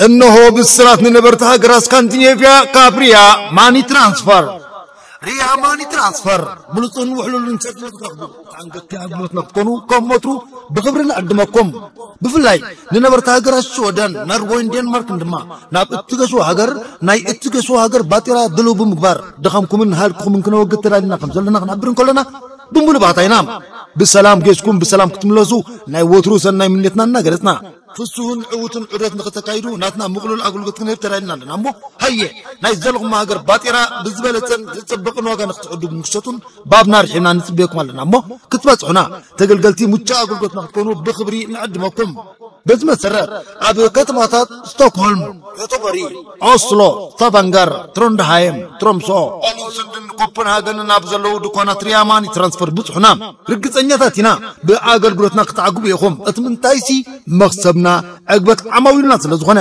እነሆ ብስራት ንነበርቲ ሃገራት ስካንዲኔቭያ ካብ ሪያ ማኒ ትራንስፈር። ሪያ ማኒ ትራንስፈር፣ ብሉጽን ውሕሉልን ሸርፊ ንክትረኽቡ፣ ተኣንገድቲ ኣገልግሎትና ክትኮኑ ከም ወትሩ ብኽብሪ ንዕድመኩም። ብፍላይ ንነበርቲ ሃገራት ሽወደን፣ ኖርወይን ዴንማርክን ድማ ናብ እትገዝኡ ሃገር ናይ እትገዝኡ ሃገር ባጤራ ድልው ብምግባር ድኻምኩምን ሃልክኹምን ክነወግድ ተዳሊና ከም ዘለና ክንሕብር እንከለና ብምሉእ ባህታ ኢና። ብሰላም ጌስኩም ብሰላም ክትምለሱ ናይ ወትሩ ሰናይ ምንየትና እናገለጽና፣ ፍሱህን ዕዉትን ዑደት ንኽተካይዱ ናትና ምቕሉል ኣገልግሎት ክንህብ ተዳሊና ኣለና። እሞ ሃየ፣ ናይ ዘለኹም ሃገር ባጤራ ብዝበለጸን ዝጽብቕን ዋጋ ንኽትዕድጉን ክትሸጡን ባብና ርሒብና ንጽበየኩም ኣለና። እሞ ክትበጽሑና፣ ተገልገልቲ ሙቻ ኣገልግሎትና ክትኮኑ ብኽብሪ ንዕድመኩም። በዚ መሰረት ኣብ ከተማታት ስቶክሆልም፣ ዮቶቦሪ፣ ኦስሎ፣ ስታቫንገር፣ ትሮንድሃይም፣ ትሮምሶ፣ ኦሉንስንድን ኮፐንሃገንን ኣብ ዘለዉ ድኳናት ሪያ ማኒ ትራንስፈር ብጽሑና። ርግጸኛታት ኢና ብኣገልግሎትና ክትዓግቡ ኢኹም። እቲ ምንታይሲ መኽሰብና ዕግበት ዓማዊልና ስለ ዝኾነ።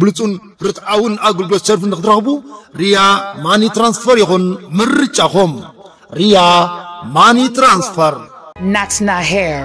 ብሉጹን ርትዓውን ኣገልግሎት ሸርፊ ንክትረኽቡ ሪያ ማኒ ትራንስፈር ይኹን ምርጫኹም። ሪያ ማኒ ትራንስፈር። Natna Hair.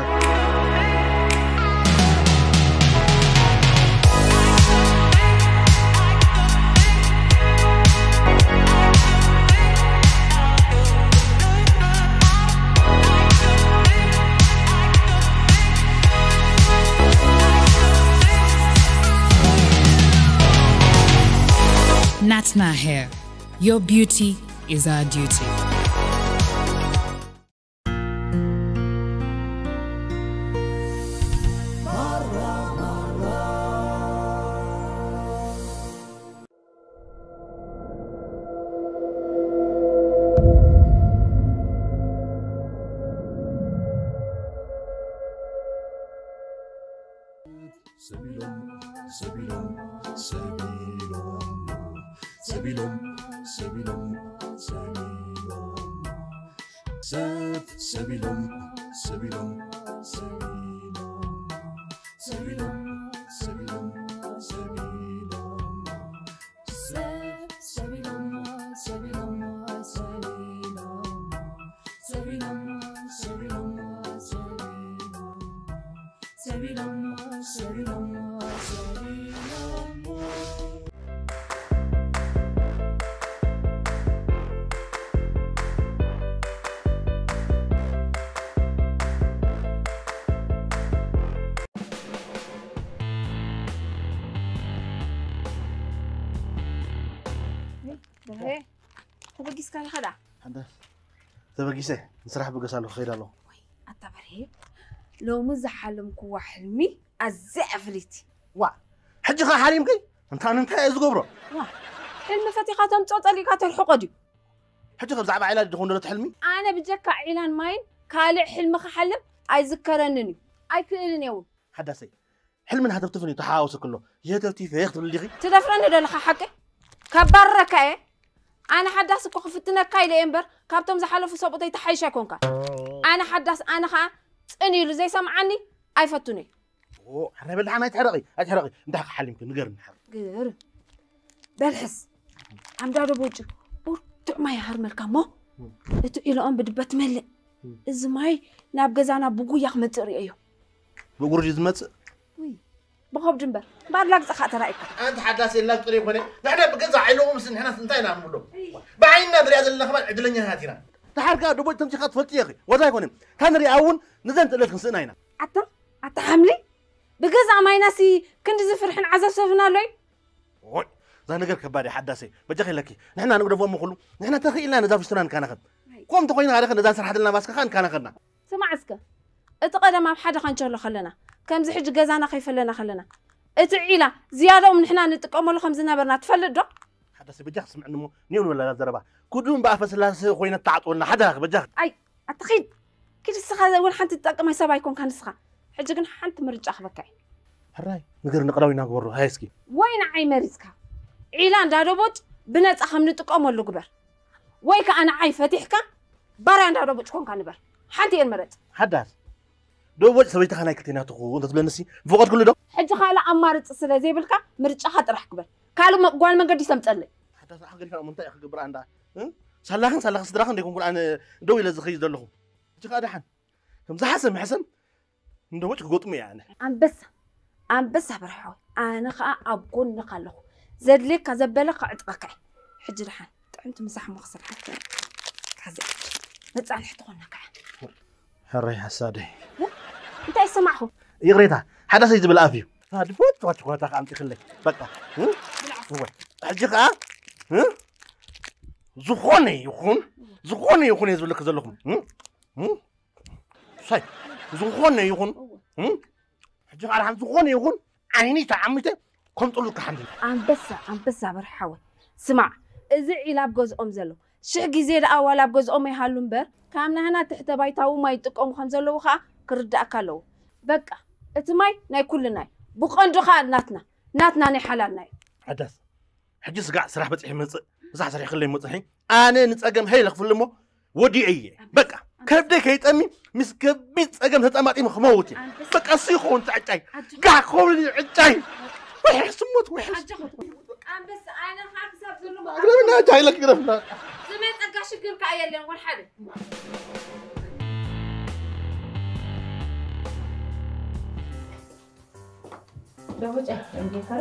Natna Hair. Your beauty is our duty. ሰቢሎም፣ ሰቢሎም፣ ሰቢሎም፣ ሰቢሎም፣ ሰቢሎም፣ ሰቢሎም፣ ሰብ፣ ሰቢሎም፣ ሰቢሎም፣ ሰቢሎም፣ ሰቢሎም፣ ሰቢሎም፣ ሰቢሎም፣ ሰብ፣ ሰቢሎም፣ ሰቢሎም፣ ሰቢሎም፣ ሰቢሎም፣ ሰቢሎም፣ ሰቢሎም፣ ሰቢሎሞ፣ ሰቢሎሞ፣ ሰቢሎሞ። በርሄ፣ ተበጊስካ ኣለኻ ደኣ? ሓዳስ፣ ተበጊሰ፣ ንስራሕ ብገስ ኣለኹ፣ ክኸይድ ኣለኹ። ኣታ በርሄ፣ ሎሚ ዝሓለምክዋ ሕልሚ ኣዝያ እያ ፍልይቲ። ዋ፣ ሕጂ ኸ ሓሊምኪ? እንታ ንምንታይ እየ ዝገብሮ? ዋ፣ ሕልሚ ፈቲኻ ተምጽኦ ጸሊእካ ተርሕቆ ድዩ? ሕጂ ከ ብዛዕባ ዒላ ድኾን ዶ ትሕልሚ? ኣነ ብጀካ ዒላን ማይን ካልእ ሕልሚ ክሓልም ኣይዝከረንን እዩ። ኣይክእልን እየ እውን። ሓዳሰይ፣ ሕልምን ሃተፍትፍን እዩ ተሓዋውስክ ኣሎ። ይህተፍቲፈ ክትብል ዲኺ? ትደፍረኒ ዶ ኣለኻ ሓቂ? ከባርረካ እየ። ኣነ ሓዳስ እኮ ክፍትነካ ኢለ እየ እምበር፣ ካብቶም ዝሓለፉ ሰብኡተይ ተሓይሽ ኣይኮንካ። ኣነ ሓዳስ፣ ኣነ ኸኣ ጽን ኢሉ ዘይሰምዓኒ ኣይፈቱን እየ። ኦ፣ ኣረ በል ደሓን ኣይትሕረቒ፣ ኣይትሕረቒ። እንታይ ክሓሊምኪ ንገርኒ ሓቂ። ግር። በልሕስ፣ ኣምዳዶ ቦጭ፣ ብርቱዕ ማይ ይሃርመልካ እሞ፣ እቲ ዒላኦም ብድበ ትመልእ። እዚ ማይ ናብ ገዛና ብጉያ ክመጽእ ርእየዮ። ብእግሩ ድዩ ዝመጽእ? ውይ፣ ብኸብዱ እምበር፣ ባር ላግጺ ኸኣ ተራእዩካ። ኣንቲ ሓዳስ የላግጡ ዘይኮነ፣ ንሕና ብገዛ ዓይኖም ምስ ንሕናስ እንታይ ኢና ንብሎ? ብዓይንና ንሪኣ ዘለና ኸማን ዕድለኛታት ኢና። ደሓር ከኣ ደቦጭ ተምሲኻ ትፈልጢ ኢኺ። ወዛ ኣይኮነን። እታ ንሪኣ እውን ንዘን ትእለት ክንስእና ኢና። ኣታ፣ ኣታ ሓምሊ፣ ብገዛ ማይናሲ ክንድዚ ፍርሕን ዓዘፍዘፍን ኣሎ እዩ? ኦይ፣ እዛ ነገር ከባድ እያ ሓዳሰይ። በጃኺ ኢለኪ። ንሕና ንግደፎ እሞ ኩሉ፣ ንሕና ተኽኢልና ነዛ ፍሽቱና ንካናኸን። ኣይ። ከምኡ እንተኾይና፣ ኣደኸ ነዛ ንሰርሓ ዘለና ማስክ ኸኣ ንካናኸና። ስማዕ እስከ፣ እቲ ቀደም ኣብ ሓደ ኻንቸሎ ኸለና፣ ከምዚ ሕጂ ገዛና ከይፈለና ኸለና፣ እቲ ዒላ ዝያዳኦም ንሕና ንጥቀመሉ ከም ዝነበርና ትፈልጥ ዶ? ሓዳሰይ በጃኺ ስምዕኒ እሞ፣ ኔው ንበላ ዘረባ። ኩሉ እምበኣፈ ስላሰ ኮይነ ትዓጥወልና፣ ሓዳኺ በጃኺ። ኣይ፣ ኣታ ኺድ፣ ኪድ እስኻ እውን ሓንቲ ትጠቅም ሰብ ኣይኮንካ ንስኻ። ሕጂ ግን ሓንቲ ምርጫ ክበካ እየ። ሕራይ፣ ንገርኒ ቀዳዊና ግበሮ፣ ሃይ እስኪ። ወይ ንዓይ መሪጽካ፣ ዒላ እንዳ ደቦጭ ብነጻ ከም ንጥቀመሉ ግበር። ወይ ከኣ ንዓይ ፈቲሕካ፣ ባርያ እንዳ ደቦጭ ኮንካ ንበር። ሓንቲ እየን መረጽ። ሓዳስ፣ ደቦጭ ሰበይትኻ ናይ ክልቴና ትኹን እንተትብለንሲ፣ ምፈቐድክሉ ዶ? ሕጂ ካልእ ኣማርጺ ስለ ዘይብልካ፣ ምርጫኻ ጥራሕ ግበር። ካልእ መ-፣ ጓል መንገዲ ተምጸለይ። ሓዳስ፣ ኣሕ ገዲፋ እሞ እንታይ እየ ክገብር ኣንዳ? እ? ሳላኽን ሳላኽ ስድራኽን ደይኮንኩን ኣነ ደው ኢለ ዝኸይድ ዘለኹ። ሕጂ ከኣ ደሓን። ከምዚ ሓሰም ሕሰም እንደ ወጭ ክገጥሙ እየ ኣነ። ኣንበሳ፣ ኣንበሳ በርሒ ሓወይ። ኣነ ኸኣ ኣብ ጎንኻ ኣለኹ። ዘድልየካ ዘበለ ከዕጥቐካ እየ። ሕጂ ደሓን ጥዕምቲ ምሳሕ እሞ ክስርሓካ እየ። ካዚ መጻንሒ ትኾነካ እያ። ሕራይ ሓሳደይ። እንታይ ሰማዕኹ? ይቕሬታ፣ ሓዳሰይ ዝብል ኣፍ እዩ። ድፎት ትኾታ ኣምፂኽለይ። በቃ። እወ። ሕጂ ኸኣ ዝኾነ ይኹን ዝኾነ ይኹን እየ ዝብለክ ዘለኹም። ሳይ ዝኾነ ይኹን ሕጂ ኸኣ ዝኾነ ይኹን ዓይኒ ተዓሚተ ከምፅሉካ ሓንቲ። ኣንበሳ ኣንበሳ በርሒ ሓወይ፣ ስማዕ፣ እዚ ዒላ ኣብ ገዝኦም ዘሎ ሽሕ ግዜ ደኣ ዋላ ኣብ ገዝኦም ኣይሃሉ እምበር፣ ካብ ናህና ትሕተ ባይታዊ ማይ ይጥቀሙ ከም ዘለዉ ኸኣ ክርዳእካ ኣለዎ። በቃ እቲ ማይ ናይ ኩልና እዩ። ብቐንዱ ኸኣ ናትና ናትና ናይ ሓላልና እዩ። ሓዳስ ሕጂ ስጋዕ ስራሕ በፂሐ መፅእ ምሳሕ ሰሪሕክለይ መፅሒ ኣነ ንፀገም ሀይለ ክፍል እሞ ወዲኤ እየ። በቃ ከብደይ ከይጠሚ ምስ ከቢድ ፀገም ተጠማጢሙ ክመውት እየ። በቃ እሱ ይኸውን እቲ ዕጫይ። ጋሕ ክኸውን እዩ ዕጫይ። ውሕስ ሞት ውሕስ። ኣንበሳ ኣይነ ኻብ ክሳብ ዘሎ ግረፍና ጃይለክ ግረፍና። ዝመፀጋ ሽግር ከዓ የለን ወልሓደ። ደቦጨ እንዴ ከረ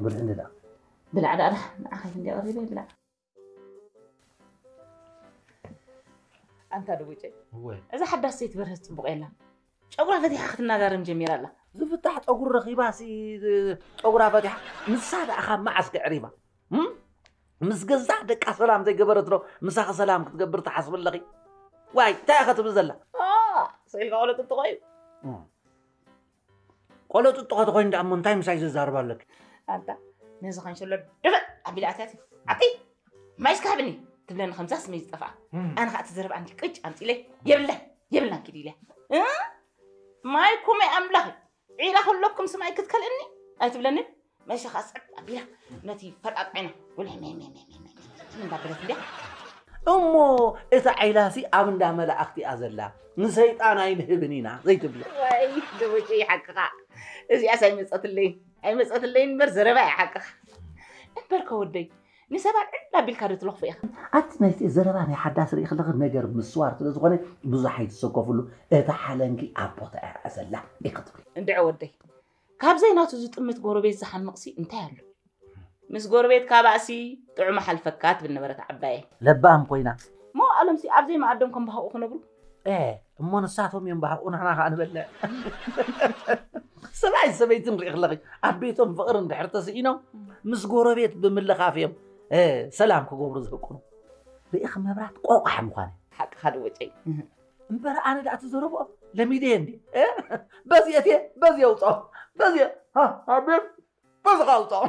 ብልዕ እንዳ ብላዕ ዳኣ ንዓኻ እንዲ ቀሪበ ብላዕ። ኣንታ ደቦጨ እወ። እዛ ሓዳስ ሰይቲ በርሀት ጽቡቕ የላ። ጨጉራ ፈቲሓ ክትናጋረም ጀሚራ ኣላ። ዝፍታሕ ጸጉሪ ረኺባሲ ጸጉራ ፈቲሓ ንሳ ደኣ ካብ መዓስ ከዕሪባ? እም? ምስ ገዛእ ደቃ ሰላም ዘይገበረት ዶ ምሳኺ ሰላም ክትገብር ትሓስቢ ኣለኺ? ዋይ እንታይ ኢኻ ትብል ዘላ? ኦ፣ ስኢልካ ቆሎ ጥጥቖ እዩ። እም። ቆሎ ጥጥቖ ተኾይኑ ደኣ እሞ እንታይ ምሳይ ዘዛርባ ኣለኪ? ኣንታ ነዚ ኸንሸሎ ድፍእ ኣቢላ ኣትያት ኣቲ ማይ እስከ ሃብኒ ትብለኒ ከምዛ ስመይ ዝጠፍኣ። እም። ኣነ ኸኣ እቲ ዘረባ ኣንቲ ቅጭ ኣምጺለይ የብለን የብልናን ኪድ ኢለ። እ? ማይ ኩመይ ኣምላኽ ዒላ ከለኩም ስማይ ክትከልእኒ ኣይትብለንን? መሸኻ ስዕብ ኣቢላ ነቲ ፈጣጥ ዓይና ጉልሕ እንዳበለት እንድያ። እሞ እታ ዒላሲ ኣብ እንዳ መላእኽቲ እያ ዘላ፣ ንሰይጣን ኣይንህብን ኢና ዘይትብሉ። ወይ ደቦጨ ሓቅኻ፣ እዚኣስ ኣይመጸትለይን ኣይመጸትለይን እምበር ዘረባ እያ ሓቅኻ። እምበር ከወደይ ንሰባት ዕል ኣቢልካ ዶ ትለኽፎ ኢኻ? ኣቲ ናይቲ ዘረባ ናይ ሓዳስ ርኢ ከለኺ ነገር ምስዋር ስለ ዝኾነ ብዙሕ ኣይትሰከፍሉ። እታ ሓለንጊ ኣብ ቦታኣ እያ ዘላ ኢኺ ትብሊ። እንድዒ ወደይ፣ ካብዘይ ናቱ ዝጥምት ጎረቤት ዝሓምቕሲ እንታይ ኣሎ? ምስ ጎረቤትካ ባእሲ ጥዑም ሓልፈካ ትብል ነበረት ዓባየ። ለባም ኮይና። እሞ ኣለምሲ ኣብዘይ መኣዶም ከም በሃቑ ክነብሩ? ኤ፣ እሞ ንሳቶም እዮም በሃቑ ንሕና ኸኣ ንበልዕ። ሰብኣይ ሰበይትን ርኢ ኣለኺ ኣብ ቤቶም ፍቕሪ እንድሕር ተስኢኖም ምስ ጎረቤት ብምልኻፍ እዮም እ፣ ሰላም ክገብሩ ዝህቅኑ። ርኢኺ መብራት ቆቋሕ ምዃነ። ሓቅኻ ደቦጨይ። እምበር ኣነ ደኣ ትዘረብኦ ለሚደየ እንዲ በዚ እትየ በዚ የውፅኦ በዚ ኣቤት በዚ ኻውፅኦ።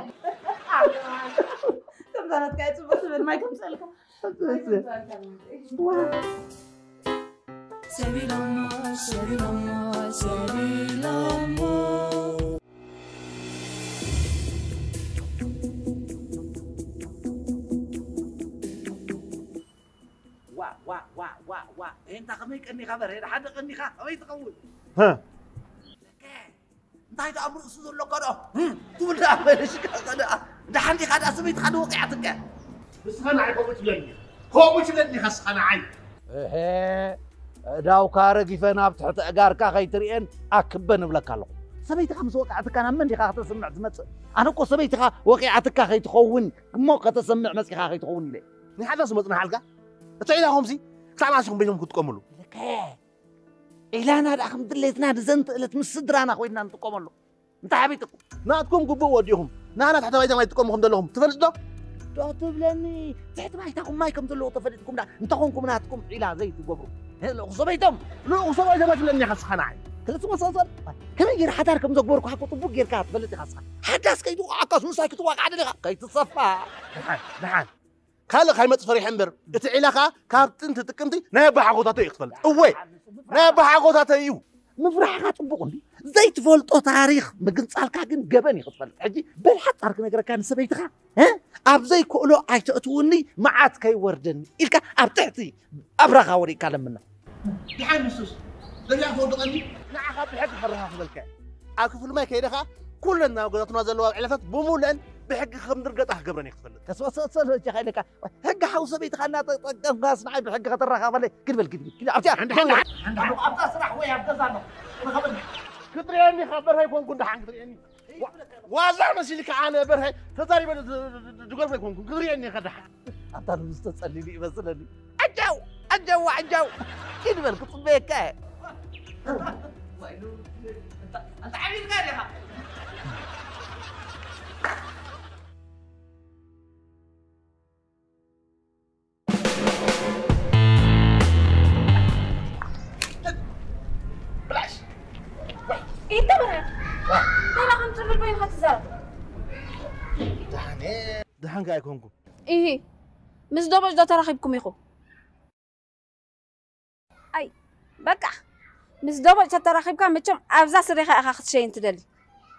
ከምዛ ናትካ እየ ፅቡቅ ትብል ማይ ከምፀልካ። ሰቢሎሞ ሰቢሎሞ ሰቢሎሞ። ዋ ዋ ዋ ዋ ዋ። እንታ ከመይ ቀኒኻ በርሄ፣ ሓደ ቀኒኻ ከመይ ትኸውን? እንታይ ደኣ ኣብ ርእሱ ዘሎካ ደኣ ትብል ደኣ በለሽካ ደኣ። ደሓን ዲኻ ደኣ ሰበይትኻ ዶ ወቂዓትካ? ንስኻ ንዓይ ከምኡ ትብለኒ ኢኻ። ከምኡ ትብለኒ ኢኻ ንስኻ ንዓይ። እሄ፣ ኣእዳውካ ረጊፈ ናብ ትሕቲ ኣእጋርካ ከይትርእየን ኣክበ ንብለካ ኣለኹ። ሰበይትኻ ምስ ወቅዓትካ ናብ መን ዲኻ ከተስምዕ ትመጽእ? ኣነ እኮ ሰበይትኻ ወቂዓትካ ከይትኸውን እሞ ከተሰምዕ መጺኻ ከይትኸውን ኢለ። ናይ ሓዳስ መጽናሕልካ? እቲ ዒላኹምሲ ክሳብ መዓስ ኢኹም ቤቶም ክትጥቀምሉ? ልከ ዒላና ደኣ ከም ድሌትና ንዘንትእለት ምስ ስድራና ኮይንና ንጥቀመሉ። እንታይ ሓቢጥኩም? ናትኩም ግቡእ ወዲኹም ናህና ታሕተዋይ ዛማይ ትጥቀሙ ከም ዘለኹም ትፈልጥ ዶ? ዶ ትብለኒ? ትሕቲ ባይታኹም ማይ ከም ዘለዎ ተፈሊጥኩም ደኣ እንተኾንኩም ናትኩም ዒላ ዘይትገብሩ። እ፣ ልኡኹ ሰበይቶም፣ ልኡኹ ሰበይቶም ኣይትብለኒ ኢኻ ንስኻ ንዓይ። ክልተ መሰል ከመይ ገይረ ሓዳር ከም ዘግበርኩ ሓቁ ጥቡቅ ጌርካ ትፈልጥ ኢኻ ንስኻ። ሓዳስ ከይትወቃዓካስ ምሳይ ክትዋቃዕ ደሊኻ? ከይትሰፋ። ደሓን፣ ደሓን። ካልእ ካይመጽእ ፈሪሐ እምበር፣ እቲ ዒላ ኸኣ ካብ ጥንቲ ጥቅምቲ ናይ ኣቦሓጎታቶ እዩ ክትፈልጥ። እወ፣ ናይ ኣቦሓጎታቶ እዩ። ምፍራሕኻ ጽቡቕ እንድዩ። ዘይትፈልጦ ታሪኽ ምግንጻልካ ግን ገበን እዩ ክትፈልጥ። ሕጂ በል ሓጻር ክነግረካ ንሰበይትኻ፣ እ? ኣብ ዘይክእሎ ኣይተእትውኒ፣ መዓት ከይወርደኒ ኢልካ ኣብ ትሕቲ ኣብራኻ ወዲቕካ ለምና። ደሓን ንሱስ በዚኣ ክወድቐኒ ንዓኻ ብሕጊ ከረኻኽበልካ እየ። ኣብ ክፍሊ ማይ ከይደ ኸኣ ኩለን ናብ ገዛትና ዘለዋ ዕለታት ብምሉአን ብሕጊ ከም ድርገጣ ክገብረን እየ ክትፈልጥ። ተስፋ ሰ-፣ ሰ-፣ ሰ-፣ ኢኻ ኢለካ። ሕጊ ሓው ሰበይትኻ እናተጠቀምካስ ንዓይ ብሕጊ ከተራኻበለይ? ግድ በል፣ ግድ በል፣ ግድ በል። ኣብዚኣ፣ ሓንቲ፣ ሓንቲ፣ ሓንቲ፣ ሓንቲ፣ ኣብታ ስራሕ ወይ ኣብ ገዛ ኣለኹ። ርኸበኒ። ክትርእየኒ ኢኻ፣ በርሀ ኣይኮንኩን ደሓን ክትርእየኒ። ዋ-፣ ዋዛ መሲልካ ኣነ በርሀ ተዛሪበ ድ-፣ ድ-፣ ድ-፣ ድገርፎ ኣይኮንኩን። ክትርእየኒ ኢኻ ደሓን። ኣታ ንሱ ተጸሊሉ ይመስለኒ። ዓጃው፣ ዓጃው፣ ዓጃው። ኪድ በል ክጽበየካ እየ። ኣንታ ዓቢድካ ዲኻ? ብላሽ። ኢንተ በረ። ዋ። ተራ ከም ጽሉል በይንኻ ትዛረብ። ደሓን እየ። ደሓን ከኣ ኣይኮንኩን። ኢሂ። ምስ ደቦጭ ዶ ተራኺብኩም ኢኹም? ኣይ፣ በቃ። ምስ ደቦጭ ተተራኺብካ መቸም ኣብዛ ስሬኻ ኢኻ ክትሸይን ትደሊ።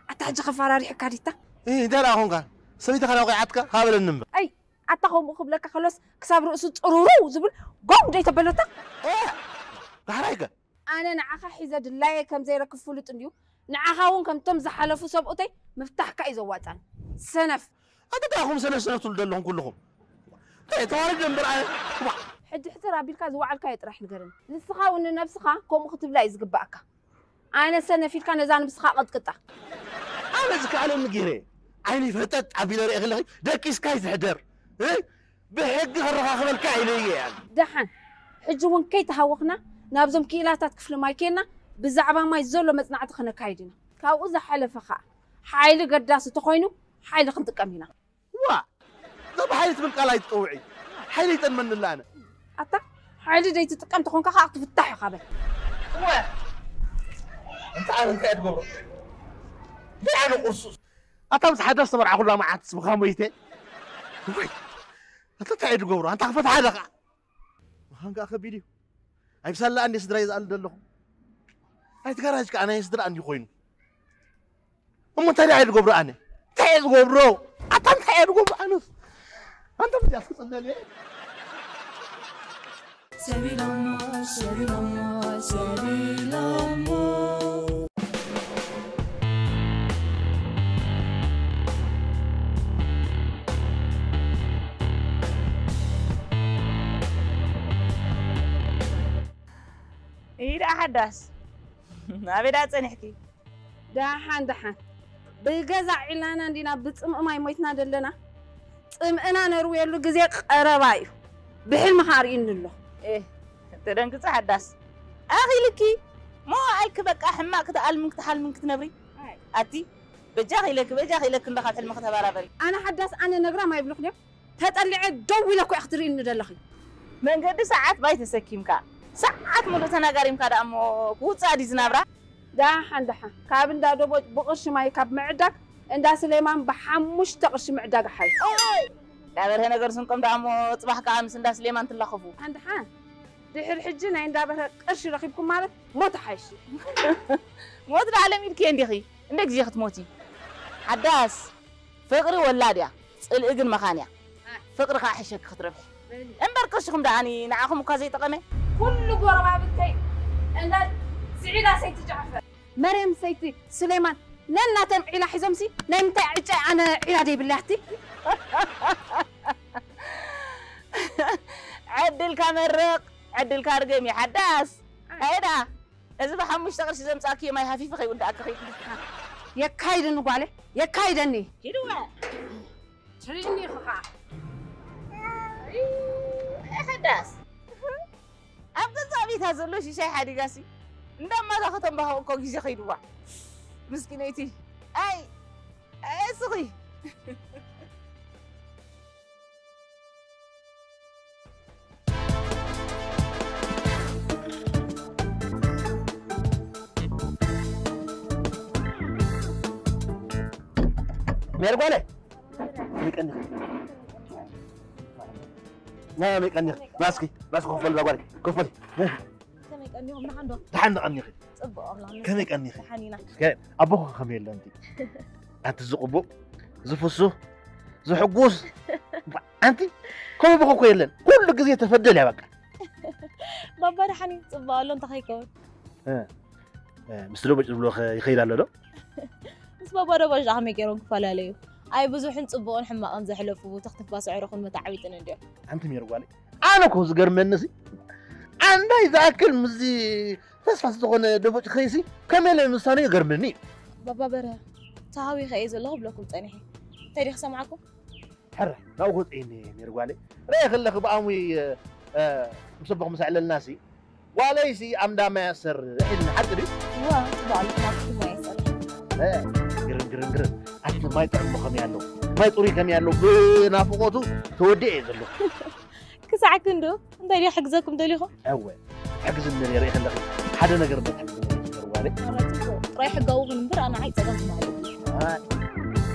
ኣታ ሕጂ ከፈራሪሕካ ዲታ? እ፣ እንታይ ደኣ ኾንካ? ሰበይትኻ ናውቂዓትካ? ሃበለኒ እምበር። ኣይ፣ ኣታ ከምኡ ክብለካ ከሎስ ክሳብ ርእሱ ጥሩሩ ዝብል ጎም ደይ ተበለታ? እ፣ ዳሕራይከ? ኣነ ንዓኻ ሒዘ ድላየ ከም ዘይረክብ ፍሉጥ እንድዩ። ንዓኻ እውን ከምቶም ዝሓለፉ ሰብኡተይ ምፍታሕካ እዩ ዘዋጻኒ። ሰነፍ። ኣንታ እንታይ ኢኹም ሰነፍ ሰነፍ ትብሉ ዘለኹም ኩልኹም? እንታይ ተዋሪደ እምበር ኣነ? ዋ። ሕጂ ሕጽር ኣቢልካ ዝወዓልካዮ ጥራሕ ንገረኒ። ንስኻ እውን ንነብስኻ ከምኡ ክትብላ እዩ ዝግባኣካ። ኣነ ሰነፍ ኢልካ ነዛ ነብስኻ ቀጥቅጣ። ኣነ ዝከኣለኒ ገይረ ዓይነይ ፈጠጥ ኣቢለ ርእየ ከለኺ ደቂስካይ ዝሕደር፣ እ? ብሕጊ ከረኻኽበልካ ኢለ እየ። ደሓን፣ ሕጂ እውን ከይተሃወኽና ናብዞም ክኢላታት ክፍሊ ማይ ኬድና ብዛዕባ ማይ ዘሎ መጽናዕቲ ክነካይድ ኢና። ካብኡ ዝሓለፈ ኸኣ ሓይሊ ገዳሲ ተኾይኑ ሓይሊ ክንጥቀም ኢና። ዋ! እዛ ብሓይሊ ትብል ቃል ኣይትጸውዒ። ሓይሊ ይጠልመኒ ኣነ። ኣታ ሓይሊ ደይትጥቀም ተኾንካ ኸኣ ክትፍታሕ ኢኻ በል። እወ። እንተ ኣነ እንታይ እየ ትገብሮ? እንታይ ኣነ ቁርሱስ? ኣታ ምስ ሓዳስ ተመርዓኹላ መዓት ስብኻ ሞይተ። ወይ! ኣታ እንታይ እየ ትገብሮ? ኣንታ ክፈትሓ ደኻ? ምዃን ከኣ ከቢድ እዩ። ኣይብሳላ እንዴ ስድራይ ዝኣሊ ዘለኹ። ኣይትጋራጅ ከኣ ናይ ስድራ እንዲ ኮይኑ። እሞ እንታይ ደኣ እየ ዝገብሮ ኣነ? እንታይ እየ ዝገብሮ? ኣታ እንታይ እየ ዝገብሮ ኣነስ? ኣንታ ብዚኣ ትጽለል እየ። ሰቢሎሞ፣ ሰቢሎሞ፣ ሰቢሎሞ። ኢዳ ሓዳስ። ኣበይ ደኣ ጸኒሕኪ? ደሓን፣ ደሓን። ብገዛ ዒላና እንዲና ብጽምኢ ማይ ሞይትና ዘለና? ጽምእና ነርውየሉ ግዜ ቀረባ እዩ። ብሕልሚ ኸኣ ርእዩኒ ኣሎ። ኤህ፣ ተደንግጺ ሓዳስ። ኣኺልኪ፣ መዋእልኪ በቃ ሕማቕ ክትኣልምን ክትሓልምን ክትነብሪ። ኣይ። ኣቲ፣ በጃኺ ኢለኪ፣ በጃኺ ኢለኪ እንዶ ካብ ሕልሚ ከተባራበሪ። ኣነ ሓዳስ ኣነ ነግራም ኣይብልኽን እዮም። ተጠሊዐ ደው ኢለ እኮ እየ ክትርእይኒ ዘለኺ። መንገዲ ሰዓት ባይ ተሰኪምካ፣ ሰዓት ሙሉእ ተናጋሪምካ ደኣ እሞ ክውጻእ ድዩ ዝናብራ? ደሓን ደሓን፣ ካብ እንዳ ደቦጭ ብቕርሺ ማይ ካብ ምዕዳግ፣ እንዳ ስሌማን ብሓሙሽተ ቅርሺ ምዕዳግ ሓይሽ። ኦይ! እንዳ በርሀ ነገር ስንቆም ደኣ እሞ ጽባሕ ከኣ ምስ እንዳ ስሌማን ትላኸፉ። ደሓን ደሓን፣ ድሕሪ ሕጂ ናይ እንዳ በርሀ ቅርሺ ረኺብኩም ማለት ሞት ሓይሽ። ሞት ደኣ ለሚድክዮ እንዲኺ፣ እንደ ግዜ ክትሞቲ። ሓዳስ፣ ፍቕሪ ወላድ እያ፣ ጽልኢ ግን መኻን እያ። ፍቕሪ ከኣ ሕሸኪ ክትረብሒ። እምበር ቅርሽኹም ደኣኒ ንዓኹም እኳ ዘይጠቐመ። ኩሉ ጎረባብተይ እንዳ ስዒዳ ሰይቲ ጃዕፈር፣ መርየም ሰይቲ ስሌማን ነናተም ዒላ ሒዞምሲ ናይ ምንታይ ዕጫ ኣነ ዒላ ደይብለይ ኣቲ? ዕድልካ መርቕ፣ ዕድልካ ርገም እዩ ሓዳስ። ኣይ ደኣ። እዚ ብሓሙሽተ ቅርሺ ዘምጻእክዮ ማይ ሃፊፉ ከይውድኣኪ ኺድ። የካይድኒ ጓለ፣ የካይደኒ። ኪድዋ። ትሪኒ ኢኹ ኸዓ። ኣይ፣ ሓዳስ። ኣብ ገዛ ቤታ ዘሎ ሽሻይ ሓዲጋሲ እንዳማታ ከተንባሆ እኮ ግዜ ኸይድዋ። ምስኪነይቲ። ኣይ፣ ኣይ፣ እስኺ። ሜርጓለ መቀኒ ና መቀኒ ማስኪ ማስኪ ኮፈል ዛጓሪ ኮፈል ከመይ ቀኒኹም? ደሓን ዶ? ደሓን ደቐኒኺ። ጽቡቕ ኣምላኽ ከመይ ቀኒኺ? ደሓን ኢና። እስከ ኣቦኺ ከመይ ኣሎ ኣንቲ? ኣንቲ ዝቕቡእ፣ ዝፍሱህ፣ ዝሕጉስ። ኣንቲ ከምኡ ኣቦኺ እኮ የለን። ኩሉ ግዜ ተፈደል እያ በቃ። ባባ ደሓን እዩ። ጽቡቕ ኣሎ እንታይ ከይከውን? እ፣ እ፣ ምስ ደቦጭ ዝብሎ ከ ይኸይድ ኣሎ ዶ? ምስ ባባ ደቦጭ ደኣ ከመይ ገይሮም ክፈላለዩ? ኣይ ብዙሕን ጽቡቕን ሕማቕን ዘሕለፉ ተኽትፋ ስዕርኹን መተዓቢጥን እንድዮም። ኣንቲ ሜሪ ጓለይ፣ ኣነ እኮ ዝገርመኒ ሲ፣ ኣንዳይ ዝኣክል ምስዚ ተስፋ ዝኾነ ደቦጭ ኸይሲ ከመይ ኢለ ምስታኑ ይገርመኒ እዩ። ባባ በርሀ፣ ተሃዊኸ እየ ዘለኹ ብለኩም ጸኒሐ። እንታይ ድየ ክሰምዓኩም? ሕረ፣ ናብኡ ክወፅእኒ ሜሪ ጓለይ። ርኤ ከለኺ ብኣሙይ ምሰቦኹ ምስ ኣዕለልና ሲ ጓለይሲ ኣምዳ ማይ ኣሰርሕ ኢልና ሓቂ ድዩ? እዋ፣ ጽቡቕ ኣለኹ፣ ናብቲ ማይ ኣሰርሕ። ግርን ግርን ግርን ኣቲ ማይ ጥዕሙ ከመይ ኣሎ? ማይ ጥሩይ ከመይ ኣሎ? ብናፍቖቱ ተወዲኤ እየ ዘለኹ። ክሳዕ ክንዱ እንታይ ድየ ክሕግዘኩም ደሊኹ? እወ፣ ትሕግዝኒ ርኤ ከለኺ ሓደ ነገር እሞ ትሕግዝኒ ሜሪ ጓለይ። ኧረ ጽቡቕ፣ ጥራይ ሕጋዊ ኩን እምበር ኣነ ዓይ ጸገም ትማሊ። ኣይ፣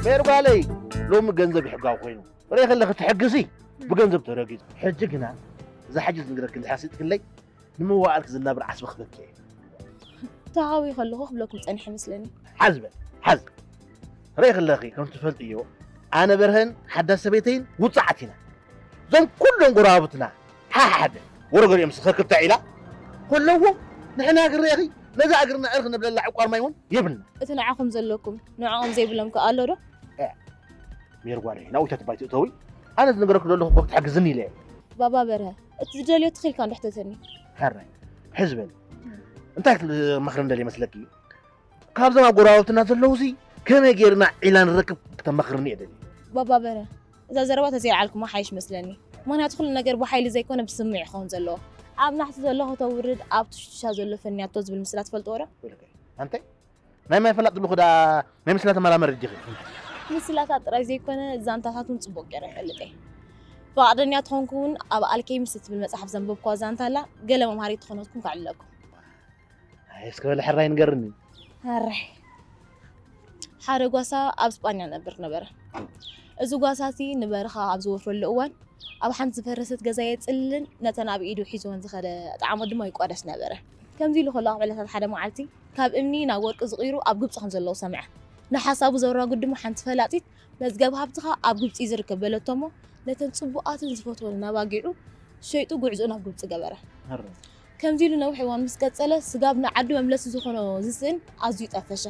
ሜሪ ጓለይ፣ ሎሚ ገንዘብ እዩ ሕጋዊ ኮይኑ። ርኤ ከለኺ ትሕግዚ ብገንዘብ ተረጊጹ። ሕጂ ግና እዛ ሕጂ ዝነግረኪ እንድሕር ስኢጥክለይ፣ ንምውዓልኪ ዝናብር ዓስቢ ክበኪ እየ። ተሃዊ ከለኹ ክብለኩም ጸኒሐ መስለኒ። ሓዝ በል፣ ሓዝ። ርኤ ከለኺ፣ ከም ትፈልጥዮ፣ ኣነ በርሀን ሓዳስ ሰበይተይን ውጹዓት ኢና። እዞም ኩሎም ጎረባብትና፣ ሓሓደ፣ ወረገሪኦም ስኸርክብታ ኢላ ከለዎ፣ ንሕና ግን ርኤኺ፣ ነዛ እግርና ዕርኽ ነብለላ ዕቋር ማይ እውን የብልና። እቲ ንዓኹም ዘለኩም፣ ንዕኦም ዘይብሎም ከ ኣሎ ዶ? እ፣ ሜሪ ጓለይ፣ ናብኡ ኣይትባይ ትእተዊ። ኣነ ዝነገረኪ ዘለኹ እኮ ክትሕግዝኒ ኢለ እየ። ባባ በርሀ፣ እቲ ዝደልዮ ትኺልካ እንዶ ሕተተኒ። ሕራይ፣ ሕዝ በል። እንታይ ክትመኽርኒ ደልየ መስለኪ? ካብዞም ኣብ ጎረባብትና ዘለዉሲ ከመይ ጌርና ዒላ ንረክብ ክተመኽርኒ እየ ደልየ። ባባ በርሀ፣ እዛ ዘረባ ተዘይኣልኩማ ሓይሽ መስለኒ። ምኽንያቱ ኩሉ ነገር ብሓይሊ ዘይኮነ ብስምዒ ክኸውን ዘለዎ። ኣብ ናሕሲ ዘሎ ከተውርድ፣ ኣብ ትሽቱሻ ዘሎ ፈንያቶ ዝብል ምስላ ትፈልጥዎ ዶ? ወይለከ፣ ኣንተ ናይ ማይ ፈላጥ ዝብልኹ ዳ ናይ ምስላ ተመራመሪ ዲኺ? ምስላታት ጥራይ ዘይኮነ ዛንታታት እውን ጽቡቕ ገይረ እፈልጥ እየ። ፍቓደኛ ተኾንኩ እውን ኣብ ኣልኬሚስት እትብል መጽሓፍ ዘንበብኩዋ ዛንታ ኣላ፣ ገለ መምሃሪት ትኾነትኩም ከዕልለኩም። ኣይ፣ እስከ በለ ሕራይ ንገርኒ። ሕራይ። ሓደ ጓሳ ኣብ ስጳኛ ነብር ነበረ። እዚ ጓሳ እዚ ንበረኻ ኣብ ዝወፍረሉ እዋን ኣብ ሓንቲ ዝፈረሰት ገዛ የጽልልን ነተን ኣብ ኢዱ ሒዝወን ዝኸደ ጣዕሞት ድማ ይቋደስ ነበረ። ከምዚ ኢሉ ከሎ ኣብ ዕለታት ሓደ መዓልቲ ካብ እምኒ ናብ ወርቂ ዝቕይሩ ኣብ ግብጺ ከም ዘለዉ ሰምዐ። ንሓሳቡ ዘወራጉድ ድማ ሓንቲ ፈላጢት መዝገብ ሃብትኻ ኣብ ግብጺ እዩ ዝርከብ በለቶ እሞ ነተን ጽቡቓትን ዝፈትወን ኣባጊዑ ሸይጡ ጉዕዞኡ ናብ ግብጺ ገበረ። ሕራይ። ከምዚ ኢሉ ነዊሕ እዋን ምስ ቀጸለ ስጋብ ንዓዱ መምለሲ ዝኾኖ ዝስእን ኣዝዩ ጠፈሸ።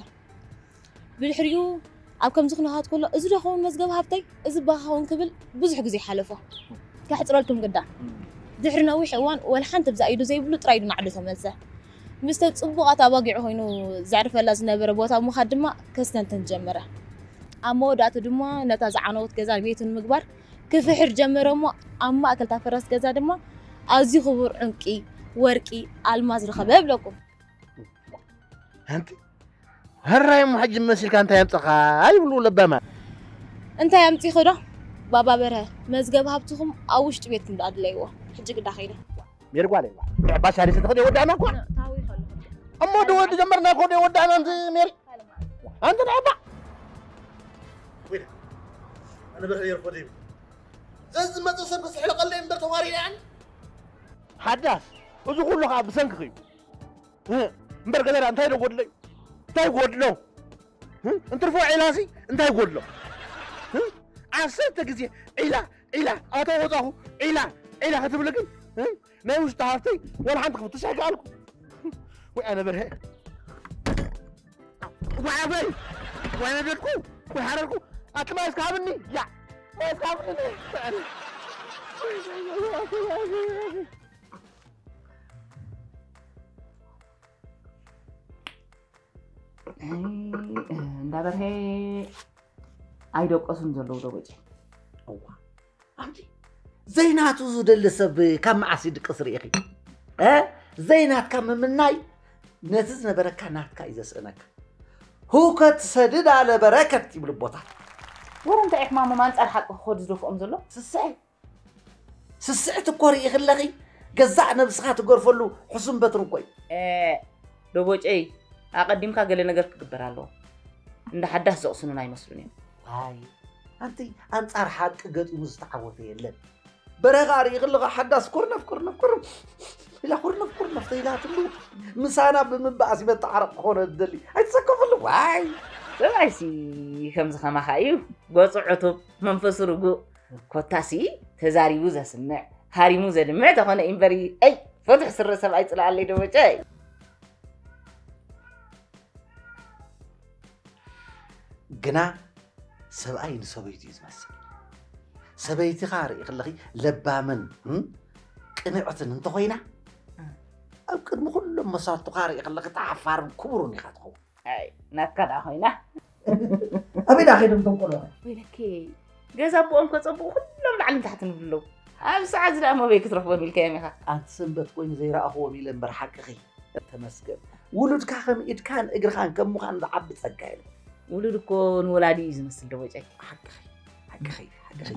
ብድሕሪኡ ኣብ ከምዚ ኩነታት ከሎ እዚ ዶ ኸውን መዝገብ ሃብተይ? እዚ ባኻ ኸውን ክብል ብዙሕ ግዜ ሓለፎ። ከሕጽረልኩም ግዳ። ድሕሪ ነዊሕ እዋን ወላ ሓንቲ ብዛ ኢዱ ዘይብሉ ጥራይ ኢዱ ናዕዱ ተመልሰ። ምስተን ጽቡቓት ኣባጊዑ ኮይኑ ዘዕርፈላ ዝነበረ ቦታ ምኻድ ድማ ከስተንትን ጀመረ። ኣብ መወዳእቱ ድማ ነታ ዝዓነወት ገዛ ቤቱ ንምግባር ክፍሕር ጀመረ እሞ ኣብ ማእከል እታ ፈረስ ገዛ ድማ ኣዝዩ ክቡር ዕንቂ፣ ወርቂ፣ ኣልማዝ ረኸበ እብለኩም። ኣንቲ፣ ሕራይ እሞ ሕጂ መሲልካ እንታይ ኣምጸኻ ይብሉ ለባማት። እንታይ ኣምጺኺ ዶ? ባባ በርሀ፣ መዝገብ ሃብትኹም ኣብ ውሽጢ ቤትኩም ደኣ ድለይዎ። ሕጂ ግዳ ከይደ። ሜሪ ጓለይ፣ ባሻ ሪስ ተኸደ ወዳና እኮ። ታዊ ከሎ። እሞ ድወዲ ጀመርና እኮ ወዳና ኣንቲ ሜሪ። ኣንቲ ናይ ኣባ። ወይዳ፣ ኣነ በርሀ የርፎ ደይቡ። ዘዝመጽእ ሰብ ክስሕልቀለይ እምበር ተዋሪደ ኣነ። ሓዳስ፣ እዚ ኩሉ ኸኣ ብሰንክኺ እዩ። እ፣ እምበር ገለና እንታይ ዶ ጎድሎ እዩ? እንታይ ጎድሎ? እ፣ እንትርፎ ዒላሲ እንታይ ጎድሎ? እ፣ ዓሰርተ ግዜ ዒላ፣ ዒላ፣ ኣቶ ወጻኹ፣ ዒላ፣ ዒላ ክትብል ግን፣ እ፣ ናይ ውሽጢ ሃፍተይ ወላ ሓንቲ ክፍትሽ ኣይከኣልኩ። ወይ ኣነ በርሀ። ወይ ኣበይ፣ ወይ ነደድኩ፣ ወይ ሓረርኩ። ኣቲ ማይ እስከ ሃብኒ፣ ያ፣ ማይ እስከ ሃብኒ። ኣይ፣ እንዳ በርሄ ኣይደቀሱን ዘለዉ ዶ በጨ? እዋ፣ ኣንቲ ዘይናቱ ዝደሊ ሰብ ካብ መዓስ ይድቅስ ርኢኺ? እ? ዘይናትካ ምምናይ ነቲ ዝነበረካ ናትካ እዩ ዘስእነካ። ህውከት ሰድድ ኣለ በረከት ይብሉ ኣቦታት። ወረ እንታይ እዩ ሕማሞም ኣንጻር ሓቂ ክኸዱ ዝደፍኦም ዘሎ? ስስዐይ። ስስዕቲ እኮ ርኢኺ ኣለኺ፣ ገዛእ ነብስኻ ትገርፈሉ ሕሱም በትሪ እኮ እዩ። እ፣ ዶቦጨይ፣ ኣቐዲምካ ገለ ነገር ክግበር ኣለዎ። እንዳ ሓዳስ ዘቕስኑና ኣይመስሉን እዮም። ዋይ፣ ኣንቲ ኣንጻር ሓቂ ገጢሙ ዝተዓወተ የለን። በረኻ ርኢኺ ኣለኻ፣ ሓዳስ ኩርነፍ፣ ኩርነፍ፣ ኩርነፍ ኢላ፣ ኩርነፍ፣ ኩርነፍ ተኢላትሉ፣ ምሳና ብምባኣስ ይበጣዓረቕ ክኾነ ዝደሊ። ኣይትሰከፍሉ፣ ዋይ። ሰብኣይሲ ከምዚ ከማኻ እዩ፣ ገጹ ዕቱብ፣ መንፈሱ ርጉእ። ኮታሲ ተዛሪቡ ዘስምዕ፣ ሃሪሙ ዘድምዕ ተኾነ እምበሪ፣ ኣይ፣ ፈትሕ ስረ ሰብኣይ ጽልኣለይ ዶ በጨ? ግና ሰብኣይ ንሰበይቱ እዩ ዝመስል። ሰበይቲ ኸኣ ርኢ ከለኺ ለባምን እም፣ ቅንዕትን እንተኾይና፣ ኣብ ቅድሚ ኩሎም መሳርቱ ኸኣ ርኢ ከለኺ ተሓፋርን ክቡርን ኢኻ ትኸውን። ኣይ፣ ናትካ ደኣ ኮይና። ኣበይ ደኣ ኸይዶም እቶም ቆልዑ? ወይለኪ፣ ገዛ ኣቦኦም ከጸብቑ ኩሎም ላዕልን ታሕትን ይብሉ ኣለዉ። ኣብ ሰዓት እዚ ደኣ መበይ ክትረኽቦም ኢልካዮም ኢኻ? ኣንቲ ሰንበት ኮይኑ ዘይረኣኽዎም ኢለ እምበር ሓቅኺ። ተመስገን። ውሉድካ ከም ኢድካን እግርኻን ከም ምዃን ዝዓቢ ጸጋ የለን። ውሉድ እኮ ንወላዲ እዩ ዝመስል ዶ ወጨይ? ሓቅኺ፣ ሓቅኺ፣ ሓቅኺ።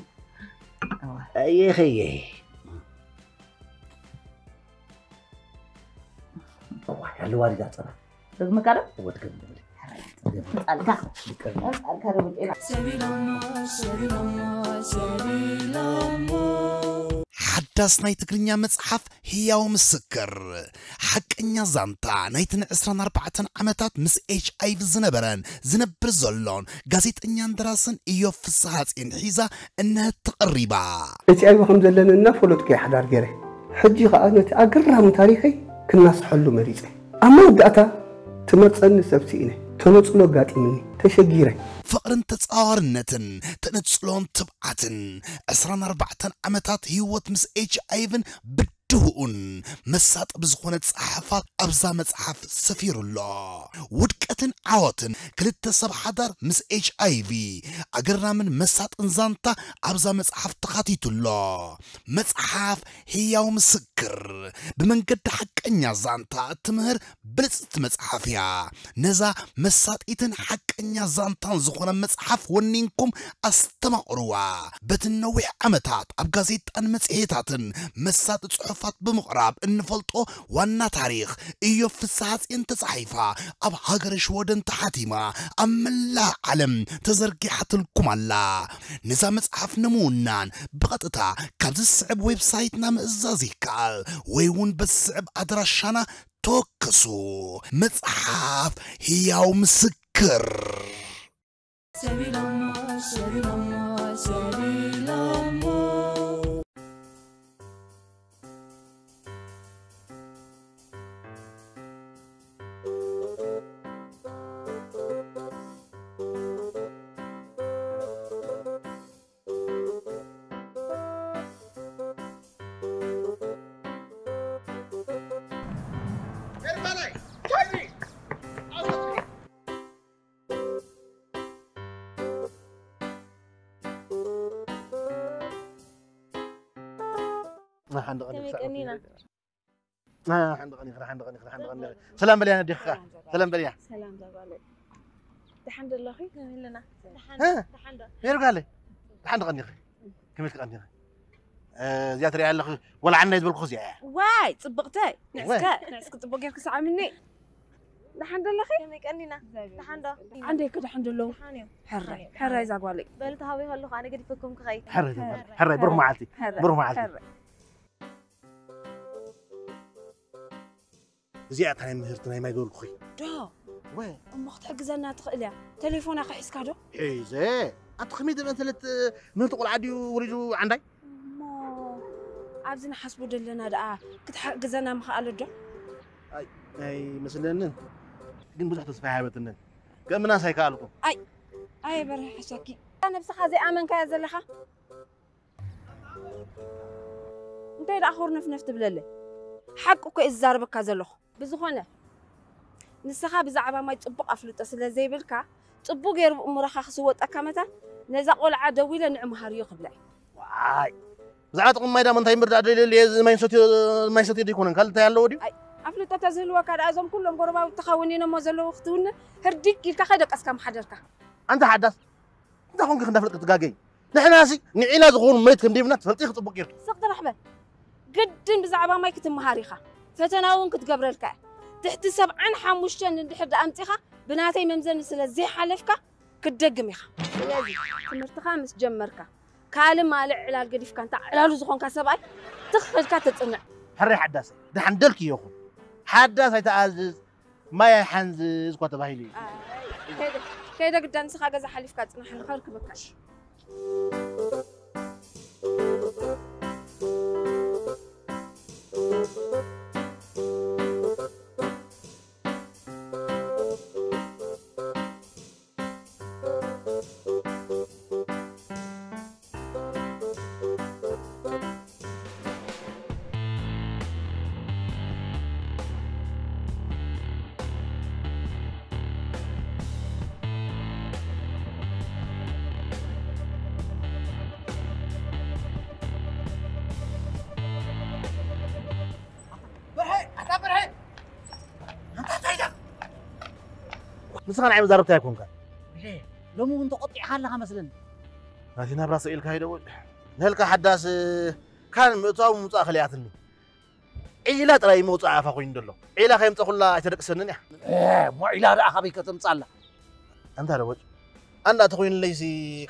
እዋ። ኣየኸየ። እዋ፣ ያለዋ ዲጋ ጸባ። ደግመካ ዶ? እወ፣ ድገም፣ ድገም። ጣልካ። ጣልካ ዶ ወጨይ? ሓዳስ ናይ ትግርኛ መጽሓፍ ህያው ምስክር፣ ሓቀኛ ዛንታ ናይተን ዕስራን ኣርባዕተን ዓመታት ምስ ኤች ኣይ ቪ ዝነበረን ዝነብር ዘሎን ጋዜጠኛን ደራስን ኢዮብ ፍስሃጽዮን ሒዛ እነሀት ተቐሪባ። ኤች ኣይ ቪ ከም ዘለኒ እናፈለጥኩ እየ ሓዳር ገይረ። ሕጂ ኸኣ ነቲ ኣገራሚ ታሪኸይ ክናስሐሉ መሪጸ። ኣብ መወዳእታ ትመርጸኒ ሰብ ስኢነ። ተነጽሎ ኣጋጢምኒ። ተሸጊረ። ፍቕርን ተጻዋርነትን፣ ተነጽሎን ትብዓትን፣ ዕስራን ኣርባዕተን ዓመታት ህይወት ምስ ኤች ኣይ ቪን ብድሆኡን መሳጢ ብዝኾነ ጸሓፋ ኣብዛ መጽሓፍ ሰፊሩ ኣሎ። ውድቀትን ዓወትን ክልተ ሰብ ሓዳር ምስ ኤች ኣይ ቪ፣ ኣገራምን መሳጥን ዛንታ ኣብዛ መጽሓፍ ተኻቲቱ ኣሎ። መጽሓፍ ህያው ምስክር፣ ብመንገዲ ሓቀኛ ዛንታ እትምህር ብልጽቲ መጽሓፍ እያ። ነዛ መሳጢትን ሓቀኛ ዛንታን ዝኾነ መጽሓፍ ወኒንኩም ኣስተማቕርዋ። በቲ ነዊሕ ዓመታት ኣብ ጋዜጣን መጽሔታትን መሳጢ ጽሑፋት ብምቕራብ እንፈልጦ ዋና ታሪኽ ኢዮብ ፍስሃጽዮን ተጻሒፋ ኣብ ሃገረ ሽወደን ተሓቲማ ኣብ መላእ ዓለም ተዘርጊሓትልኩም ኣላ። ነዛ መጽሓፍ ንምውናን ብቐጥታ ካብዚ ዝስዕብ ዌብሳይትና ምእዛዝ ይከኣል ወይ እውን በዚ ዝስዕብ ኣድራሻና ተወከሱ። መጽሓፍ ህያው ምስክር። ሓንደ ቀኒኻ፣ ሓንደ ቀኒኻ፣ ሓንደ ቀኒኻ። ሰላም በልያ ነዴኻ። ሰላም በልያ። ሰላም ዛጓለይ። ደሓን ደለኺ? ከመይ ኣለና? ደሓን፣ እ? ደሓን ዶ? ሜሪ ጓለይ። ደሓን ዶ ቀኒኺ? ከመይ ትቀኒኺ? እ፣ እዚኣ ትሪኣ ኣለኺ፣ ወላ ዓናይ ዝበልኩ እዚኣ እያ። ዋይ፣ ጽብቕተይ። ንዕስከ፣ ወ- ንዕስኪ ጽቡቕ ጌርኪ ሰዓምኒ። ደሓን ደለኺ? ከመይ ቀኒና? ደሓን ዶ? ዓንደይ ከ ደሓን ደለዉ? ደሓን እዮም። ሕራይ፣ ደሓን እዮም። ሕራይ ዛጓለይ። በሉ ተሃዊ ከለኹ ኣነ ገዲፈኩም ክኸይድ። ሕራይ ዛጓለይ። ሕራይ፣ ብሩኽ መዓልቲ። ሕራይ፣ ብሩኽ መዓልቲ። ሕራይ። እዚኣ እታ ናይ ምህርቲ ናይ ማይ ገበልኩኺ። ዶ? ወ- እሞ ክትሕግዘና ትኽእል እያ። ቴሌፎና ከሒዝካ ዶ? ሒዘ። ኣቲ ከመይ ትብል እንተለት ምህርቲ ቆልዓ ድዩ ወሪዱ ዓንዳይ? እሞ ኣብዚ ንሓስቦ ዘለና ደኣ ክትሕግዘና ምኽኣለ ዶ? ኣይ፣ ኣይመስለንን። ግን ብዙሕ ተስፋ ኣይሃበትንን። ከእምናስ ኣይከኣልኩ። ኣይ፣ ኣየ በርሀ ሓሻኪ። ነብስኻ ዘይኣመንካያ ዘለኻ? እንታይ ደኣ ኹርነፍነፍ ትብለለይ? ሓቂ እኮ እየ ዝዛረበካ ዘለኹ። ብዝኾነ፣ ንስኻ ብዛዕባ ማይ ጽቡቕ ኣፍልጦ ስለ ዘይብልካ፣ ጽቡቕ ገይሩ ብእምሮኻ ክስወጠካ መታን፣ ነዛ ቆልዓ ደዊለ ንዑ መሃርዮ ክብላ እየ። ዋይ! ብዛዕባ ጥቕሚ ማይ ደኣ እንታይ ምርዳእ ደልየሉ እየ፣ እዚ ማይ ንሰትዮ፣ ማይ ሰትዮ ደይኮነን፣ ካልእ እንታይ ኣለዎ ድዩ? ኣይ፣ ኣፍልጦ ተዝህልወካ ደኣ እዞም ኩሎም ጎረባብትኻ ወኒኖሞ ዘለዉ ክትውንን፣ ህርዲግ ኢልካ ከይደቀስካ ምሓደርካ። ኣንታ ሓዳስ፣ እንታይ ኮንኪ ክንዳ ፍልጥ ክትጋገይ? ንሕናሲ ንዒላ ዝኸውን መሬት ከም ደይብና ትፈልጢ ክጽቡቕ ጌርኪ። ስቕ ጥራሕ በል። ግድን ብዛዕባ ማይ ክትመሃር ኢኻ። ፈተና እውን ክትገብረልካ እያ። ትሕቲ ሰብዓን ሓሙሽተን እንድሕር ደኣ ኣምጺኻ ብናተይ መምዘኒ ስለ ዘይሓለፍካ ክትደግም ኢኻ። ስለዚ ትምህርትኻ ምስ ጀመርካ ካልእ ማልእ ዕላል ገዲፍካ እንተ ዕላሉ ዝኾንካ ሰብኣይ ትኽ ኢልካ ተጽንዕ። ሕራይ ሓዳሰይ፣ ደሓን ደልኪ ይኹን። ሓዳስ ኣይተኣዝዝ፣ ማይ ኣይሓንዝዝ እኳ ተባሂሉ እዩ። ኣይ፣ ከይደ፣ ከይደ ግዳ ንስኻ ገዛ ሓሊፍካ ጽናሕ፣ ንኸርክበካ። ንስኻ ንዓይ መዛረብቲ ኣይኮንካን። ሎሚ እውን ተቆጢዕካ ኣለኻ መስለኒ። ናቲ ናብራ ሰኢልካ ይደወል። ነልካ ሓዳስ ካን ምእታው ምውጻእ ከልያትኒ። ዒላ ጥራይ መውጻእ ኣፋ ኮይኑ ዘሎ። ዒላ ከየምጸኹላ ኣይተደቅሰንን እያ። እሞ ዒላ ደኣ ካበይ ከተምጻላ? ኣንታ ደወጭ ኣንዳ ተኾይኑለይሲ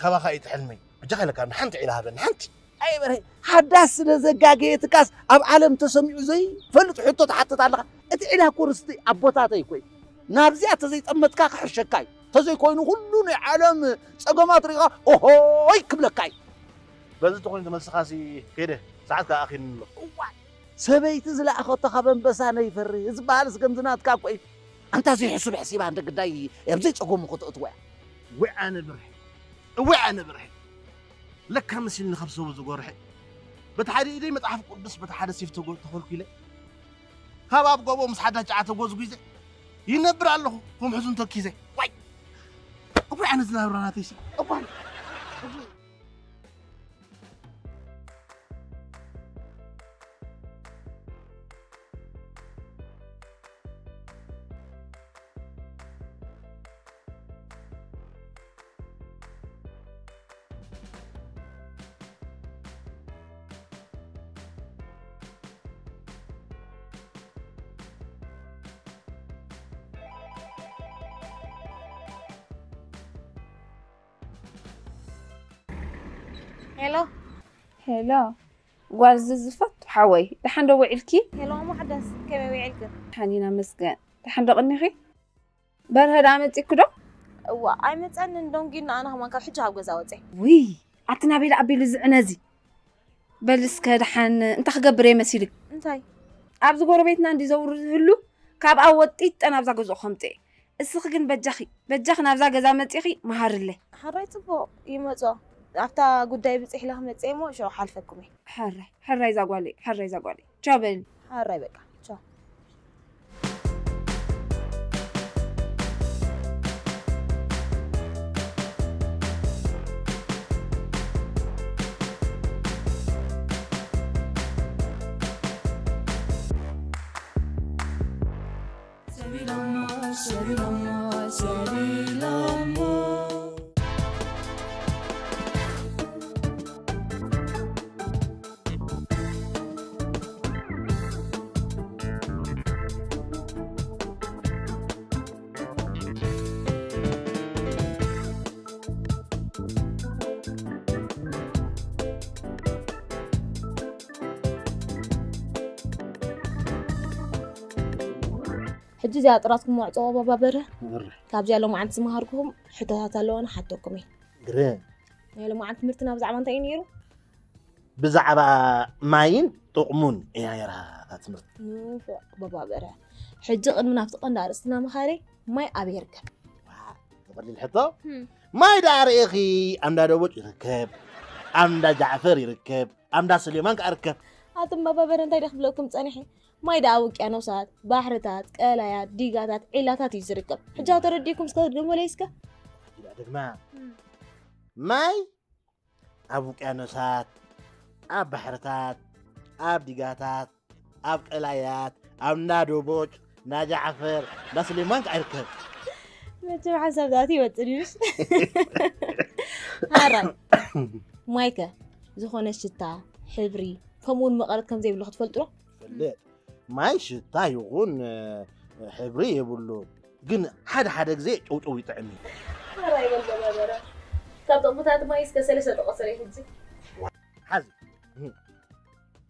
ካባኻ እዩ ትሕልመይ። ብጃኻ ኢለካ ሓንቲ ዒላ ሃበኒ ሓንቲ። ኣይ በረ ሓዳስ ስለ ዘጋገየትካስ ኣብ ዓለም ተሰሚዑ ዘይፈልጥ ሕቶ ትሓትት ኣለኻ። እቲ ዒላ እኮ ርስቲ ኣቦታተይ እኮ እዩ። ናብዚኣ ተዘይጠመትካ ክሕሸካ እዩ። ተዘይኮይኑ ኩሉ ናይ ዓለም ጸገማት ሪኻ ኦሆይ ክብለካ እዩ። በዚ ተኾይኑ ተመልስኻሲ ከይደ ሰዓት ከኣ ኣኺሉኒ ኣሎ። እዋይ ሰበይቲ ዝለኣኸቶ ካብ ኣንበሳ ነይፈሪ ዝበሃል ስገም ዝናትካ እኮ እዩ። ኣንታ ዘይሕሱብ ሕሲባ እንደ ግዳይ ኣብ ዘይጸገሙ ከተእትዎ እያ። እወ ኣነ ብርሒ እወ ኣነ ብርሒ ለካ መሲልኒ ካብ ሰቡ ዝጎርሐ በቲ ሓደ ኢደይ መጽሓፍ ቅዱስ በቲ ሓደ ሴፍ ተጎ- ተኾልኩ ኢለ ካብ ኣብ ጎቦ ምስ ሓዳስ ጫዓ ተጎዝጉዘ ይነብር ኣለኹ ከም ሕሱም ተኪዘ ዋይ እወ ኣነ ዝናብራ ናተይሲ እወ ሄሎ ሄሎ ጓል ዝዝፈት ሓወይ፣ ደሓን ዶ ውዒልኪ? ሄሎ እሞ ሓዳስ፣ ከመይ ውዒልክን? ደሓን ኢና መስገን። ደሓን ዶ ቅኒኺ? በርሀ ደኣ መጺእኪ ዶ? እዋ፣ ኣይመጸንን። ዶንጊና ኣነ ከማን ካብ ሕጂ ካብ ገዛ ወጸ። ውይ፣ ኣቲ ናበይ ደኣ ኣቢሉ ዝዕነዚ? በል እስከ ደሓን እንታይ ክገብር እየ መሲልክ? እንታይ? ኣብዚ ጎረቤትና እንዲ ዘውሩ ዝህሉ፣ ካብኣ ወጢጠ ናብዛ ገዝኡ ከምጽእ እየ። እስኺ ግን በጃኺ፣ በጃኺ ናብዛ ገዛ መጺኺ መሃርለይ። ሕራይ ጽቡቕ፣ ይመጾ። ኣብታ ጉዳይ ብጽሕ ኢለ ክመጽእ እየ እሞ ሽዑ ሓልፈኩም እየ። ሕራይ፣ ሕራይ እዛ ጓለይ፣ ሕራይ እዛ ጓለይ። ቻው በልኒ። ሕራይ በቃ፣ ቻው። ሕጂ እዚኣ ጥራትኩም ዋዕጾ ባባ በርሀ። በርሀ። ካብዚኣ ሎማዓንቲ ዝመሃርኩኹም ሕቶታት ኣለዋ፣ ንሓተኩም እየ። ግርም። ናይ ሎማዓንቲ ትምህርትና ብዛዕባ እንታይ እዩ ነይሩ? ብዛዕባ ማይን ጥቕሙን እያ ነይራ እታ ትምህርቲ። ንፉዕ ባባ በርሀ። ሕጂ ቅድሚ ናብቲ ቀንዲ ኣርእስትና ምኻደይ ማይ ኣበይ ይርከብ? ዋ፣ ዝቐሊል ሕቶ። ህም። ማይ ደኣ ርኢኺ ኣንዳ ደቦጭ ይርከብ፣ ኣንዳ ጃዕፈር ይርከብ፣ ኣንዳ ስሌማን ከኣ ይርከብ። ኣቱም ባባ በርሀ እንታይ ደኣ ክብለኩም ጸኒሐ? ማይ ደኣ ኣብ ውቅያኖሳት፣ ባሕርታት፣ ቀላያት፣ ዲጋታት፣ ዒላታት እዩ ዝርከብ። ሕጂ ተረዲእኩም እስከ ድገሙለይ እስከ። ኢላ ደግማ። እም። ማይ ኣብ ውቅያኖሳት፣ ኣብ ባሕርታት፣ ኣብ ዲጋታት፣ ኣብ ቀላያት፣ ኣብ እንዳ ዶቦጭ፣ እንዳ ጃዕፈር፣ እንዳ ስሌማን ከኣ ይርከብ። መቸም ሓንሳብ ዛቲ ይወጽእ ድዩስ? ሓራይ። ማይከ ዝኾነ ሽታ፣ ሕብሪ፣ ከምኡ እውን መቐረት ከም ዘይብሉ ክትፈልጡ ዶ? ይፈልጥ። ማይ ሽታ ይኹን፣ እ፣ ሕብሪ የብሉን። ግን ሓደ ሓደ ግዜ ጨውጨው ይጥዕም እዩ። ሓራይ በል በርሀ። ካብ ጥቕምታት ማይ እስከ ሰለስተ ጥቐሰለይ ሕጂ። ሓዚ።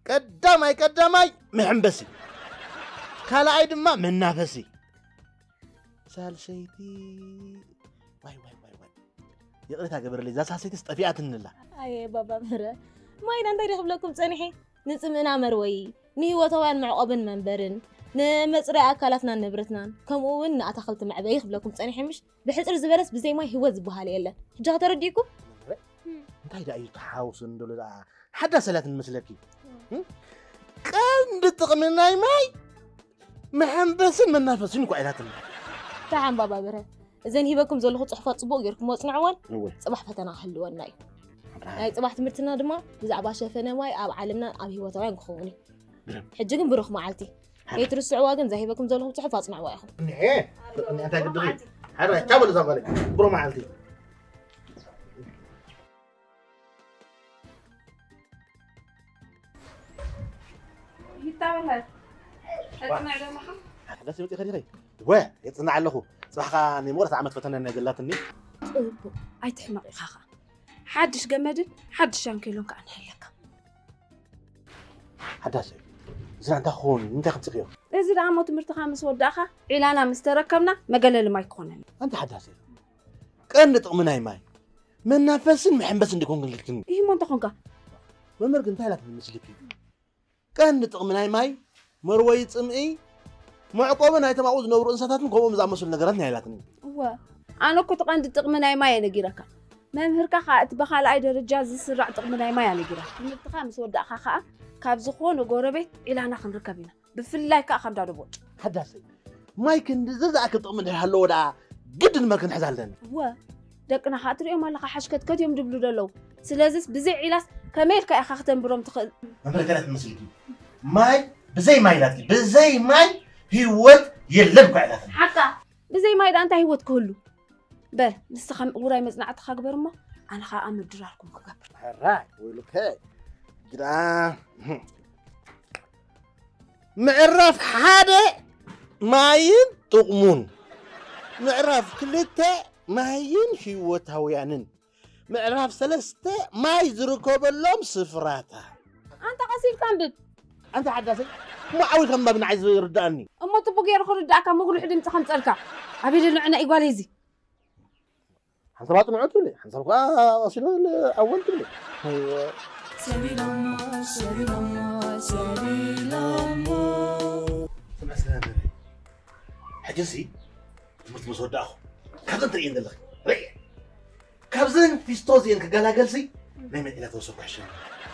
ቀዳማይ ቀዳማይ መሐንበሲ። ካልኣይ ድማ መናፈሲ። ሳልሰይቲ ዋይ ዋይ ዋይ ዋይ። ይቕሬታ ግበርለይ፣ እዛ ሳልሰይትስ ጠፊኣትኒ ኣላ። ኣየ ባባ በርሀ። ማይ ዳ እንታይ ድየ ክብለኩም ጸኒሐ? ንጽምእና መርወዪ፣ ንህይወታውያን መዕቆብን መንበርን፣ ንመጽረዪ ኣካላትናን ንብረትናን፣ ከምኡ እውን ንኣታኽልቲ መዕበዪ ክብለኩም ጸኒሐ ምሽ? ብሕጽር ዝበለስ ብዘይ ማይ ህይወት ዝበሃል የለን። ሕጂ ኸ ተረዲእኩም? እንታይ ደኣ እዩ ተሓውስን ዘሎ ደኣ? ሓዳስ ኣላትን መስለኪ? እም? ቀንዲ ጥቕሚ ናይ ማይ መሐንበስን መናፈስን እኳ ኢላትኒ። ደሓን ባባ በርሀ፣ እዘን ሂበኩም ዘለኹ ጽሑፋት ጽቡቕ ጌርኩም ኣጽንዕወን። እወ። ጽባሕ ፈተና ክህልወና እዩ። ኣራይ። ናይ ጽባሕ ትምህርትና ድማ ብዛዕባ ሸፈነ ማይ ኣብ ዓለምና ኣብ ህይወታውያን ክኸውን እዩ። ግርም። ሕጂ ግን ብሩኽ መዓልቲ። ሓራይ። ከይትርስዕዋ ግን እዛ ሂበኩም ዘለኹ ጽሑፍ ኣጽንዕዋ ኢኹም። እኒሄ፣ እኒሄ እንታይ ግድሪ? መዓልቲ። ሓራ ቻው በል እዛ ጓለይ። ብሮ መዓልቲ። ይታበሃል። ተጽንዕ ዶ ኣለኻ? ሓዳስ ይመጽእ ከዲኸይ? ወ የጽንዕ ኣለኹ። ጽባሕኻ ናይ መወዳእታ ዓመት ፈተና ናይ ዘላትኒ። ጽቡቕ፣ ኣይትሕመቕ ኢኻ ኸኣ። ሓድሽ ገመድን ሓድሽ ሻንኬሎን ከኣ ንሕለካ። ሓዳስ፣ እዚ እንታይ ክኸውን? እንታይ ከምጽእዮ? እዚ ደኣ እሞ ትምህርትኻ ምስ ወዳእኻ ዒላና ምስ ተረከብና መገለሊ ማይ ክኾነኒ። ኣንቲ ሓዳስ፣ ቀንዲ ጥቕሚ ናይ ማይ መናፈስን መሐንበስን እንዲኮን ክንክልክልኒ። ይህ እሞ እንተኾንካ? መምህር ግን እንታይ ኢላትኒ መስልኪ? ቀንዲ ጥቕሚ ናይ ማይ መርወይ ጽምኢ፣ መዕቆቢ ናይቶም ኣብኡ ዝነብሩ እንስሳታትን ከምኦም ዝኣመሰሉ ነገራት ናይ ኢላትኒ። እወ፣ ኣነ እኮ እቲ ቀንዲ ጥቕሚ ናይ ማይ እየ ነጊረካ። መምህርካ ከኣ እቲ ብኻልኣይ ደረጃ ዝስራዕ ጥቕሚ ናይ ማይ እያ ነጊራ። ትምህርትኻ ምስ ወዳእካ ከኣ ካብ ዝኾነ ጎረቤት ዒላና ክንርከብ ኢና። ብፍላይ ከኣ ካብ ዳዶ ቦጭ። ሓዳሰይ፣ ማይ ክንድዚ ዝኣክል ጥቕሚ እንድሕር ሃለዎ ደኣ ግድን መን ክንሕዝ ኣለና? እወ፣ ደቅና ከኣ ትርእዮም ኣለኻ ሓሽከትከት እዮም ድብሉ ደለዉ። ስለዚስ ብዘይ ዒላስ ከመይ ኢልካ ኢኻ ክተንብሮም ትኽእል? መምህር ገለ ትመስልኪ። ማይ ብዘይ ማይ ኢላትኪ። ብዘይ ማይ ህይወት የለን እኮ ኢላትኒ። ሓቃ። ብዘይ ማይ ደኣ እንታይ ህይወት ክህሉ? በል ንስኻ ውራይ መጽናዕትኻ ግበር እሞ ኣነ ከኣ ምድራርኩም ክገብር። ሕራይ ወይሉከ። ግዳ ምዕራፍ ሓደ ማይን ጥቕሙን። ምዕራፍ ክልተ ማይን ህይወታውያንን። ምዕራፍ ሰለስተ ማይ ዝርከበሎም ስፍራታት። ኣንታ ቀስ ኢልካ ኣንብብ። ኣንታ ሓዳሰይ እሞ ዓው ኢልካ ምንባብ ንዓይ ዝርድኣኒ። እሞ ጽቡቕ ገይሩ ክርድኣካ ምጉልሕ ድምጺ ከምጸልካ። ኣበይ ደሎ ዕነ እዩ ጓለይ እዚ? ሓንሳብ ኣጽንዖ ትብሊ፣ ሓንሳብ ከኣ ቀስ ኢሉ ኣወል ትብሊ። ኣይወ። ሰቢሎሞ፣ ሰቢሎሞ፣ ሰቢሎሞ። ስምዒ ስለ ነበረ። ሕጂ እዚ ትምህርቲ ምስ ወዳእኹ፣ ካብዘን ትርእየን ዘለኺ፣ ርእየ። ካብዘን ፊስቶ እዚአን ክገላገልሲ ናይ መን ኢላ ተወሰድኩ ሕሸኒ።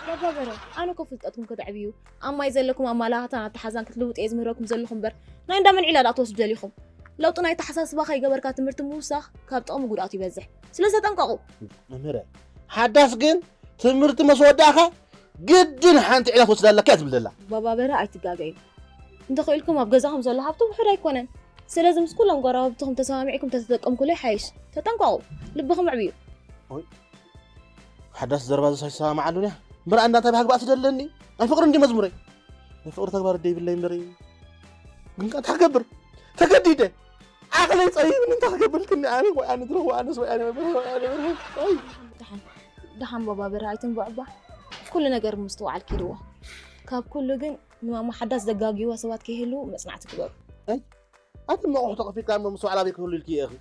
ባባ በረ፣ ኣነ እኮ ፍልጠትኩም ከተዕብዩ፣ ኣብ ማይ ዘለኩም ኣማላኻታን ኣተሓዛን ክትልውጡ እየ ዝምህረኩም ዘለኹ እምበር፣ ናይ እንዳ መን ዒላ ደኣ ትወስዱ ደሊኹም? ለውጢ ናይ ኣተሓሳስባ ከይገበርካ ትምህርቲ ምውሳኽ ካብ ጥቕሚ ጉድኣቱ ይበዝሕ። ስለዚ ተጠንቀቑ። መምህረ፣ ሓዳስ ግን ትምህርቲ መስ ወዳእኻ ግድን ሓንቲ ዒላ ትወስድ ኣለካ እያ ትብል ዘላ። ባባ በረ ኣይትጋገዩ። እንተኽኢልኩም ኣብ ገዛኹም ዘሎ ሃብቲ ውሑድ ኣይኮነን። ስለዚ ምስ ኩሎም ጎረባብትኹም ተሰማሚዕኩም ተተጠቀምኩሉ ይሓይሽ። ተጠንቀቑ። ልብኹም ኣዕብዩ። ሓዳስ ዘረባ ዝሰማማዓሉን እያ እምበር ኣንዳ እንታይ ባህግባእ ትደለኒ? ናይ ፍቕሪ እንዲ መዝሙረይ ናይ ፍቕሪ ተግባር ደይብለይ እምበር ግን ከ እንታይ ክገብር ተገዲደ ዓቕለይ ጸቢብኒ እንታይ ክገብር ልክኒ ኣነ ወይ ኣነ ድረኽ ወይ ኣነስ ወይ ኣነ መምህር ወይ ኣነ መምህር ወይ ደሓን ደሓን ባባ በረ ኣይትንብዑ እባ ኩሉ ነገር ብምስትውዓል ኪድዎ ካብ ኩሉ ግን ንማማ ሓዳስ ዘጋግይዋ ሰባት ከይህልዉ መጽናዕቲ ግበሩ። ኣቲ መቑሕ ተኸፊትካ እሞ ምስ ዋዕላ ኣበይ ክህሉ ኢልኪ ኢኺ?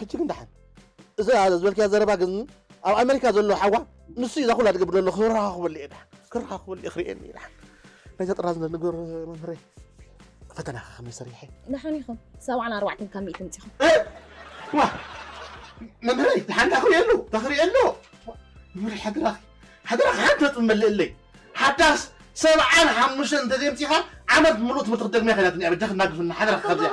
ሕጂ ግን ደሓን እዛ ዝበልክያ ዘረባ ግን ኣብ ኣሜሪካ ዘሎ ሓዋ ንሱ እዩ እዛ ኩላ ዝገብር ዘሎ ክረኻኽበሉ እየ ደሓን ክረኻኽበሉ እየ ክርእየኒ እዩ ደሓን ናይዛ ጥራዝ ነገር መምህረይ ፈተናኻ ከመይ ሰሪሐ? ደሓን ኢኹም ሰብዓን ኣርባዕተን ካብ ሚእቲ ምፂኹም። ዋ መምህረይ ደሓን ታኽርእየሉ ታኽርእየሉ መምህረይ ሓድራኺ ሓድራኺ ሓንቲ ነጥቢ መልእለይ ሓዳስ ሰብዓን ሓሙሽተን እንተዘይምፂኻ ዓመት ምሉእ ትምህርቲ ክትደግምያ ከይናትኒ እያ በጃኺ እናግፍና ሓደራ ካብዚኣ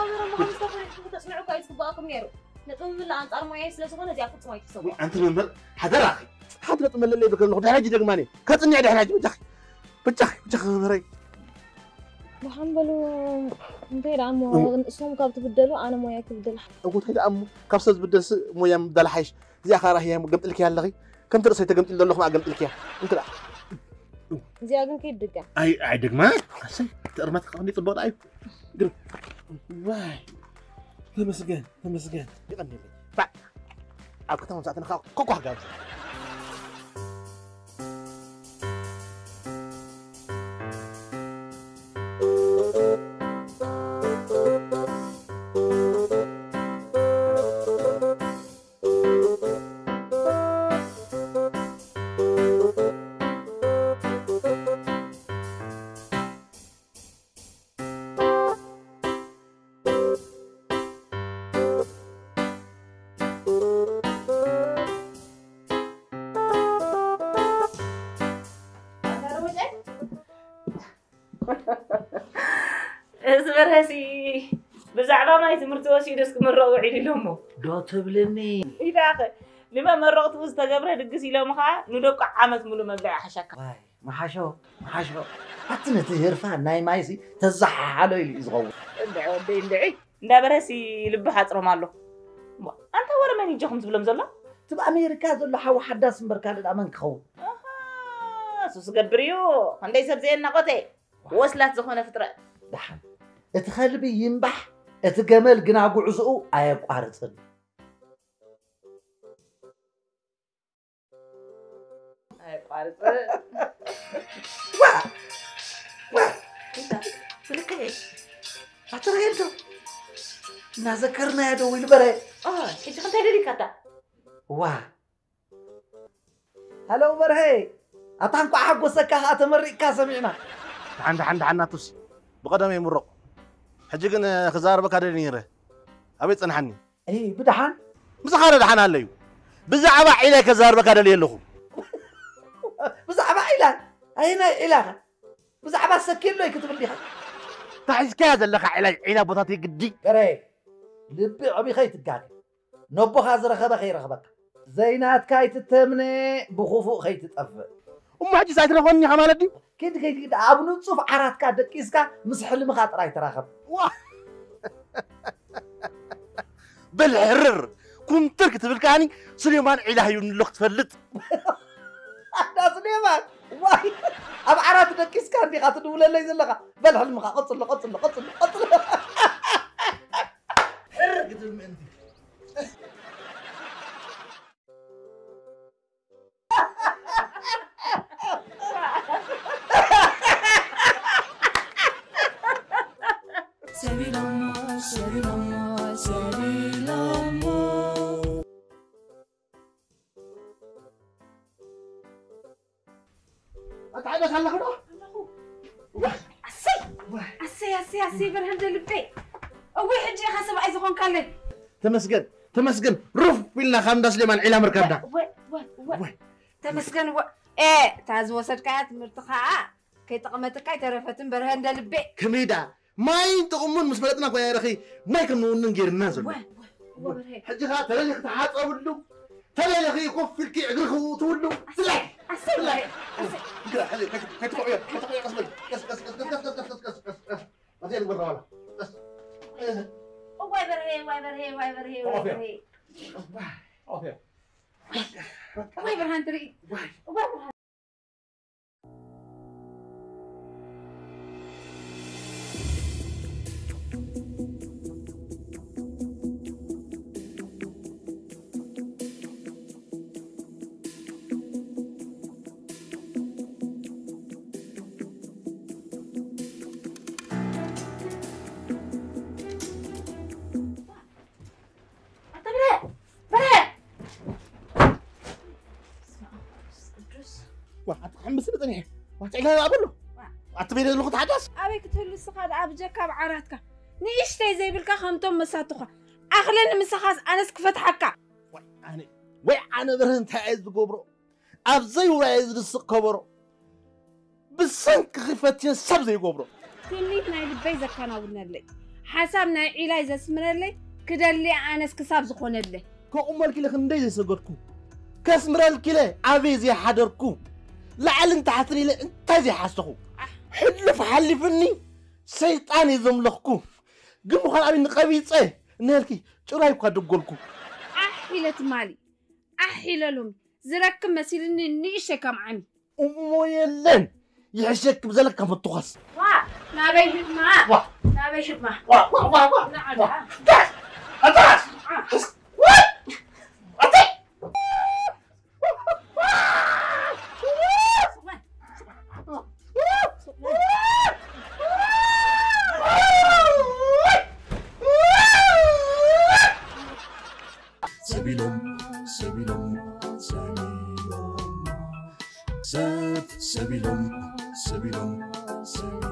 ተፅንዑ እኳ እዩ ዝግባኣኩም ነይሩ። ነጥቢ ምምላእ ኣንፃር ሞያይ ስለ ዝኾነ እዚኣ ፍፁም ኣይትሕሰቡ። ኣንቲ መምህር ሓደራኺ ሓንቲ ነጥቢ መለለይ ይብለኪ ኣለኹ ድሕሪ ሕጂ ደግማ እየ ከፅንዕ ድሕሪ ሕጂ በጃኺ በጃኺ በጃኺ መምህረይ ደሓን በሉ እንታይ ደኣ እሞ ንእሶም ካብ ትብደሉ ኣነ ሞያ ክብደል እዎ እንታይ ደኣ እሞ ካብ ሰብ ዝብደልሲ ሞያ ምብዳል ሓይሽ እዚኣ ኸኣ ራህያ ገምጢልኪያ ኣለኺ ከምቲ ርእሰይ ተገምጢሉ ዘለኹ ኸኣ ገምጢልኪያ እንክዳ እዚኣ ግን ከይትድገም ኣይ ኣይ ደግማ ኣሰይ እቲ እርማት ከቐኒ ጽቡቕ ደኣ እዩ ግን ዋይ ተመስገን ተመስገን ይቐንየለይ ባዕ ኣብ ከተማ ምሳእተና ኸዓ ኮኳ ክጋብዝ እዚ በርሀሲ ብዛዕባ ማይ ትምህርቲ ወሲዱስ ክምረቕ ውዒሉ ኢሎሞ። ዶ ትብልኒ? ኢላኸ ንመመረቕትኡ ዝተገብረ ድግስ ኢሎምኻ ንደቁ ዓመት ሙሉእ መብልዒ ሓሻካ። ዋይ መሓሾ መሓሾ ኣቲ ነቲ ህርፋን ናይ ማይሲ ተዘሓሓሎ ኢሉ እዩ ዝኸውን። እንድዒ ወደይ እንድዒ። እንዳበረሲ ልቢ ሓጽሮም ኣሎ። እሞ ኣንታ ወረ መን ይጀኹም ዝብሎም ዘሎ? እቲ ኣብ ኣሜሪካ ዘሎ ሓው ሓዳስ እምበር ካልእ ደኣ መን ክኸውን? ኣሃ፣ እሱስ ገብር እዩ። ክንደይ ሰብ ዘየናቖተ ወስላት ዝኾነ ፍጥረት። ደሓን፣ እቲ ከልቢ ይንባሕ፣ እቲ ገመል ግና ጉዕዞኡ ኣየቋርጽን። ኣየቋርጽ። ዋ! ዋ! እንታይ? ትልክዒ? ኣትረየልዶ? እናዘከርናዮ ዶ ኢሉ በረ? ኦ፣ ሕጂ ክንታይ ደሊካታ? ዋ! ሃሎ በርሀ! ኣታ እንኳዕ ሓጎሰካ ኸኣ ተመሪቕካ ሰሚዕና። ደሓን ደሓን ደሓን ናቱስ ብቐደመይ ምሩቕ። ሕጂ ግን ክዛረበካ ደልየ ነይረ። ኣበይ ጸንሓኒ? እይ ብድሓን ምሳኻ ዶ ደሓን ኣለዩ? ብዛዕባ ዒላይ ከዛርበካ ደልየ ኣለኹ። ብዛዕባ ዒላይ? ኣየናይ ዒላኻ? ብዛዕባ ሰኪሎይ ክትብል ዲኻ? እታ ሒዝካያ ዘለኻ ዒላይ ዒላ ቦታተይ ግዲ። በረ ልቢ ዕቢ ከይትጋገ ነቦኻ ዝረኸበ ከይረኽበካ ዘይናትካ ኣይትተምነ ብኽፉእ ከይትጠፍእ። እሞ ሕጂስ ኣይትረኽበኒ ኢኻ ማለት ድዩ? ኪድ ከይትኪድ ኣብ ንጹፍ ዓራትካ ደቂስካ ምስ ሕልምኻ ጥራይ ተራኸብ። ዋ! በል ሕርር ኩምትር ክትብል ከኣኒ ስሌማን ዒላ ህዩኒ ኣሎ ክትፈልጥ። ኣታ ስሌማን ዋይ ኣብ ዓራት ደቂስካ እንዲኻ ትድውለለይ ዘለኻ። በል ሕልምኻ ቀጽሎ ቀጽሎ ቀጽሎ ቀጽሎ። ሕርር ክትብል ምእንቲ። ኣሰይ ኣሰይ ኣሰይ ኣሰይ በርሀ እንደ ልበይ እወይ ሕጂ ኢኻ ሰብኣይ ዝኾንካለይ ተመስገን ተመስገን ሩፍ ኢልና ካብ እንዳ ስሌማን ዒላ ምርካብና ተመስገን እወ ኤ እታ ዝወሰድካያ ትምህርቲ ከዓ ከይጠቕመትካ ኣይተረፈትን በርሀ እንደ ልበይ ከመይ ደኣ ማይን ጥቕሙን ምስ ፈለጥና እኮ ኢና ኢኺ ማይ ከም ንውንን ገይርና ዘሎ። ሕጂ ኸኣ ተለሊኺ ትሓጸብሉ፣ ተለሊኺ ኮፍ ኢልኪ እግርኺ ትውሉ። ብላይ! ብላይ! ግራ፣ ሕዚ ከይትኾዕዮ፣ ከይትኾዕዮ፣ ቀስ በሊ። ቀስ፣ ቀስ፣ ቀስ። ኣትየ ንግበር ዋላ። ቀስ። እዋይ በርሄ፣ እዋይ በርሄ፣ እዋይ በርሄ፣ እዋይ በርሄ። እዋይ በርሃን ትርኢ። እዋይ በርሃን። ኣታ ብረ ብረ ዋ ኣታ ሓምስ ንጥኒሐ ዋ ጨላ ኣበሎ ኣቲ ቤት ኣለኹ ተሓዳስ ኣበይ ክትህሉ ስኻ ደኣ ብጀካ ብዓራትካ ንእሽተይ ዘይብልካ ከምቶም መሳቱኻ ኣኽለኒ ምሳኻስ ኣነስ ክፈትሓካ ወይ ኣነ ወይ ኣነ ብርህ እንታይ እየ ዝገብሮ ኣብ ዘይውራየ ዝድስቕ ከበሮ ብሰንክኺ ፈትየ ሰብ ዘይገብሮ ትምኒት ናይ ልበይ ዘከናውነለይ ሓሳብ ናይ ዒላይ ዘስምረለይ ክደሊ ኣነስ ክሳብ ዝኾነለይ ከቑመልኪ ኢለ ክንደይ ዘይሰገድኩ ከስምረልኪ ኢለ ኣበይ ዘይሓደርኩ ላዕልን ታሕትን ኢለ እንታይ ዘይሓሰኹ ሕልፍ ሓሊፍኒ ሰይጣን እየ ዘምለኽኩ ግን ምዃን ኣበይ ንቐቢፀ እነልኪ ጭራይ እኳ ደጎልኩ ዓሕ ኢለ ትማሊ ዓሕ ኢለ ሎሚ ዝረክብ መሲልኒ ንእሽተይ ከም ዓሚ እሞ የለን ይሕሸክ ብዘለካ ፈትኳስ ዋ ናበይ ሽማ ዋ ናበይ ሽማ ዋ ዋ ዋ ዋ ንዓዳ ኣታስ ኣታስ ሰቢሎም ሰቢሎም ሰቢሎም ሰብ ሰቢሎም ሰቢሎም ሰቢሎም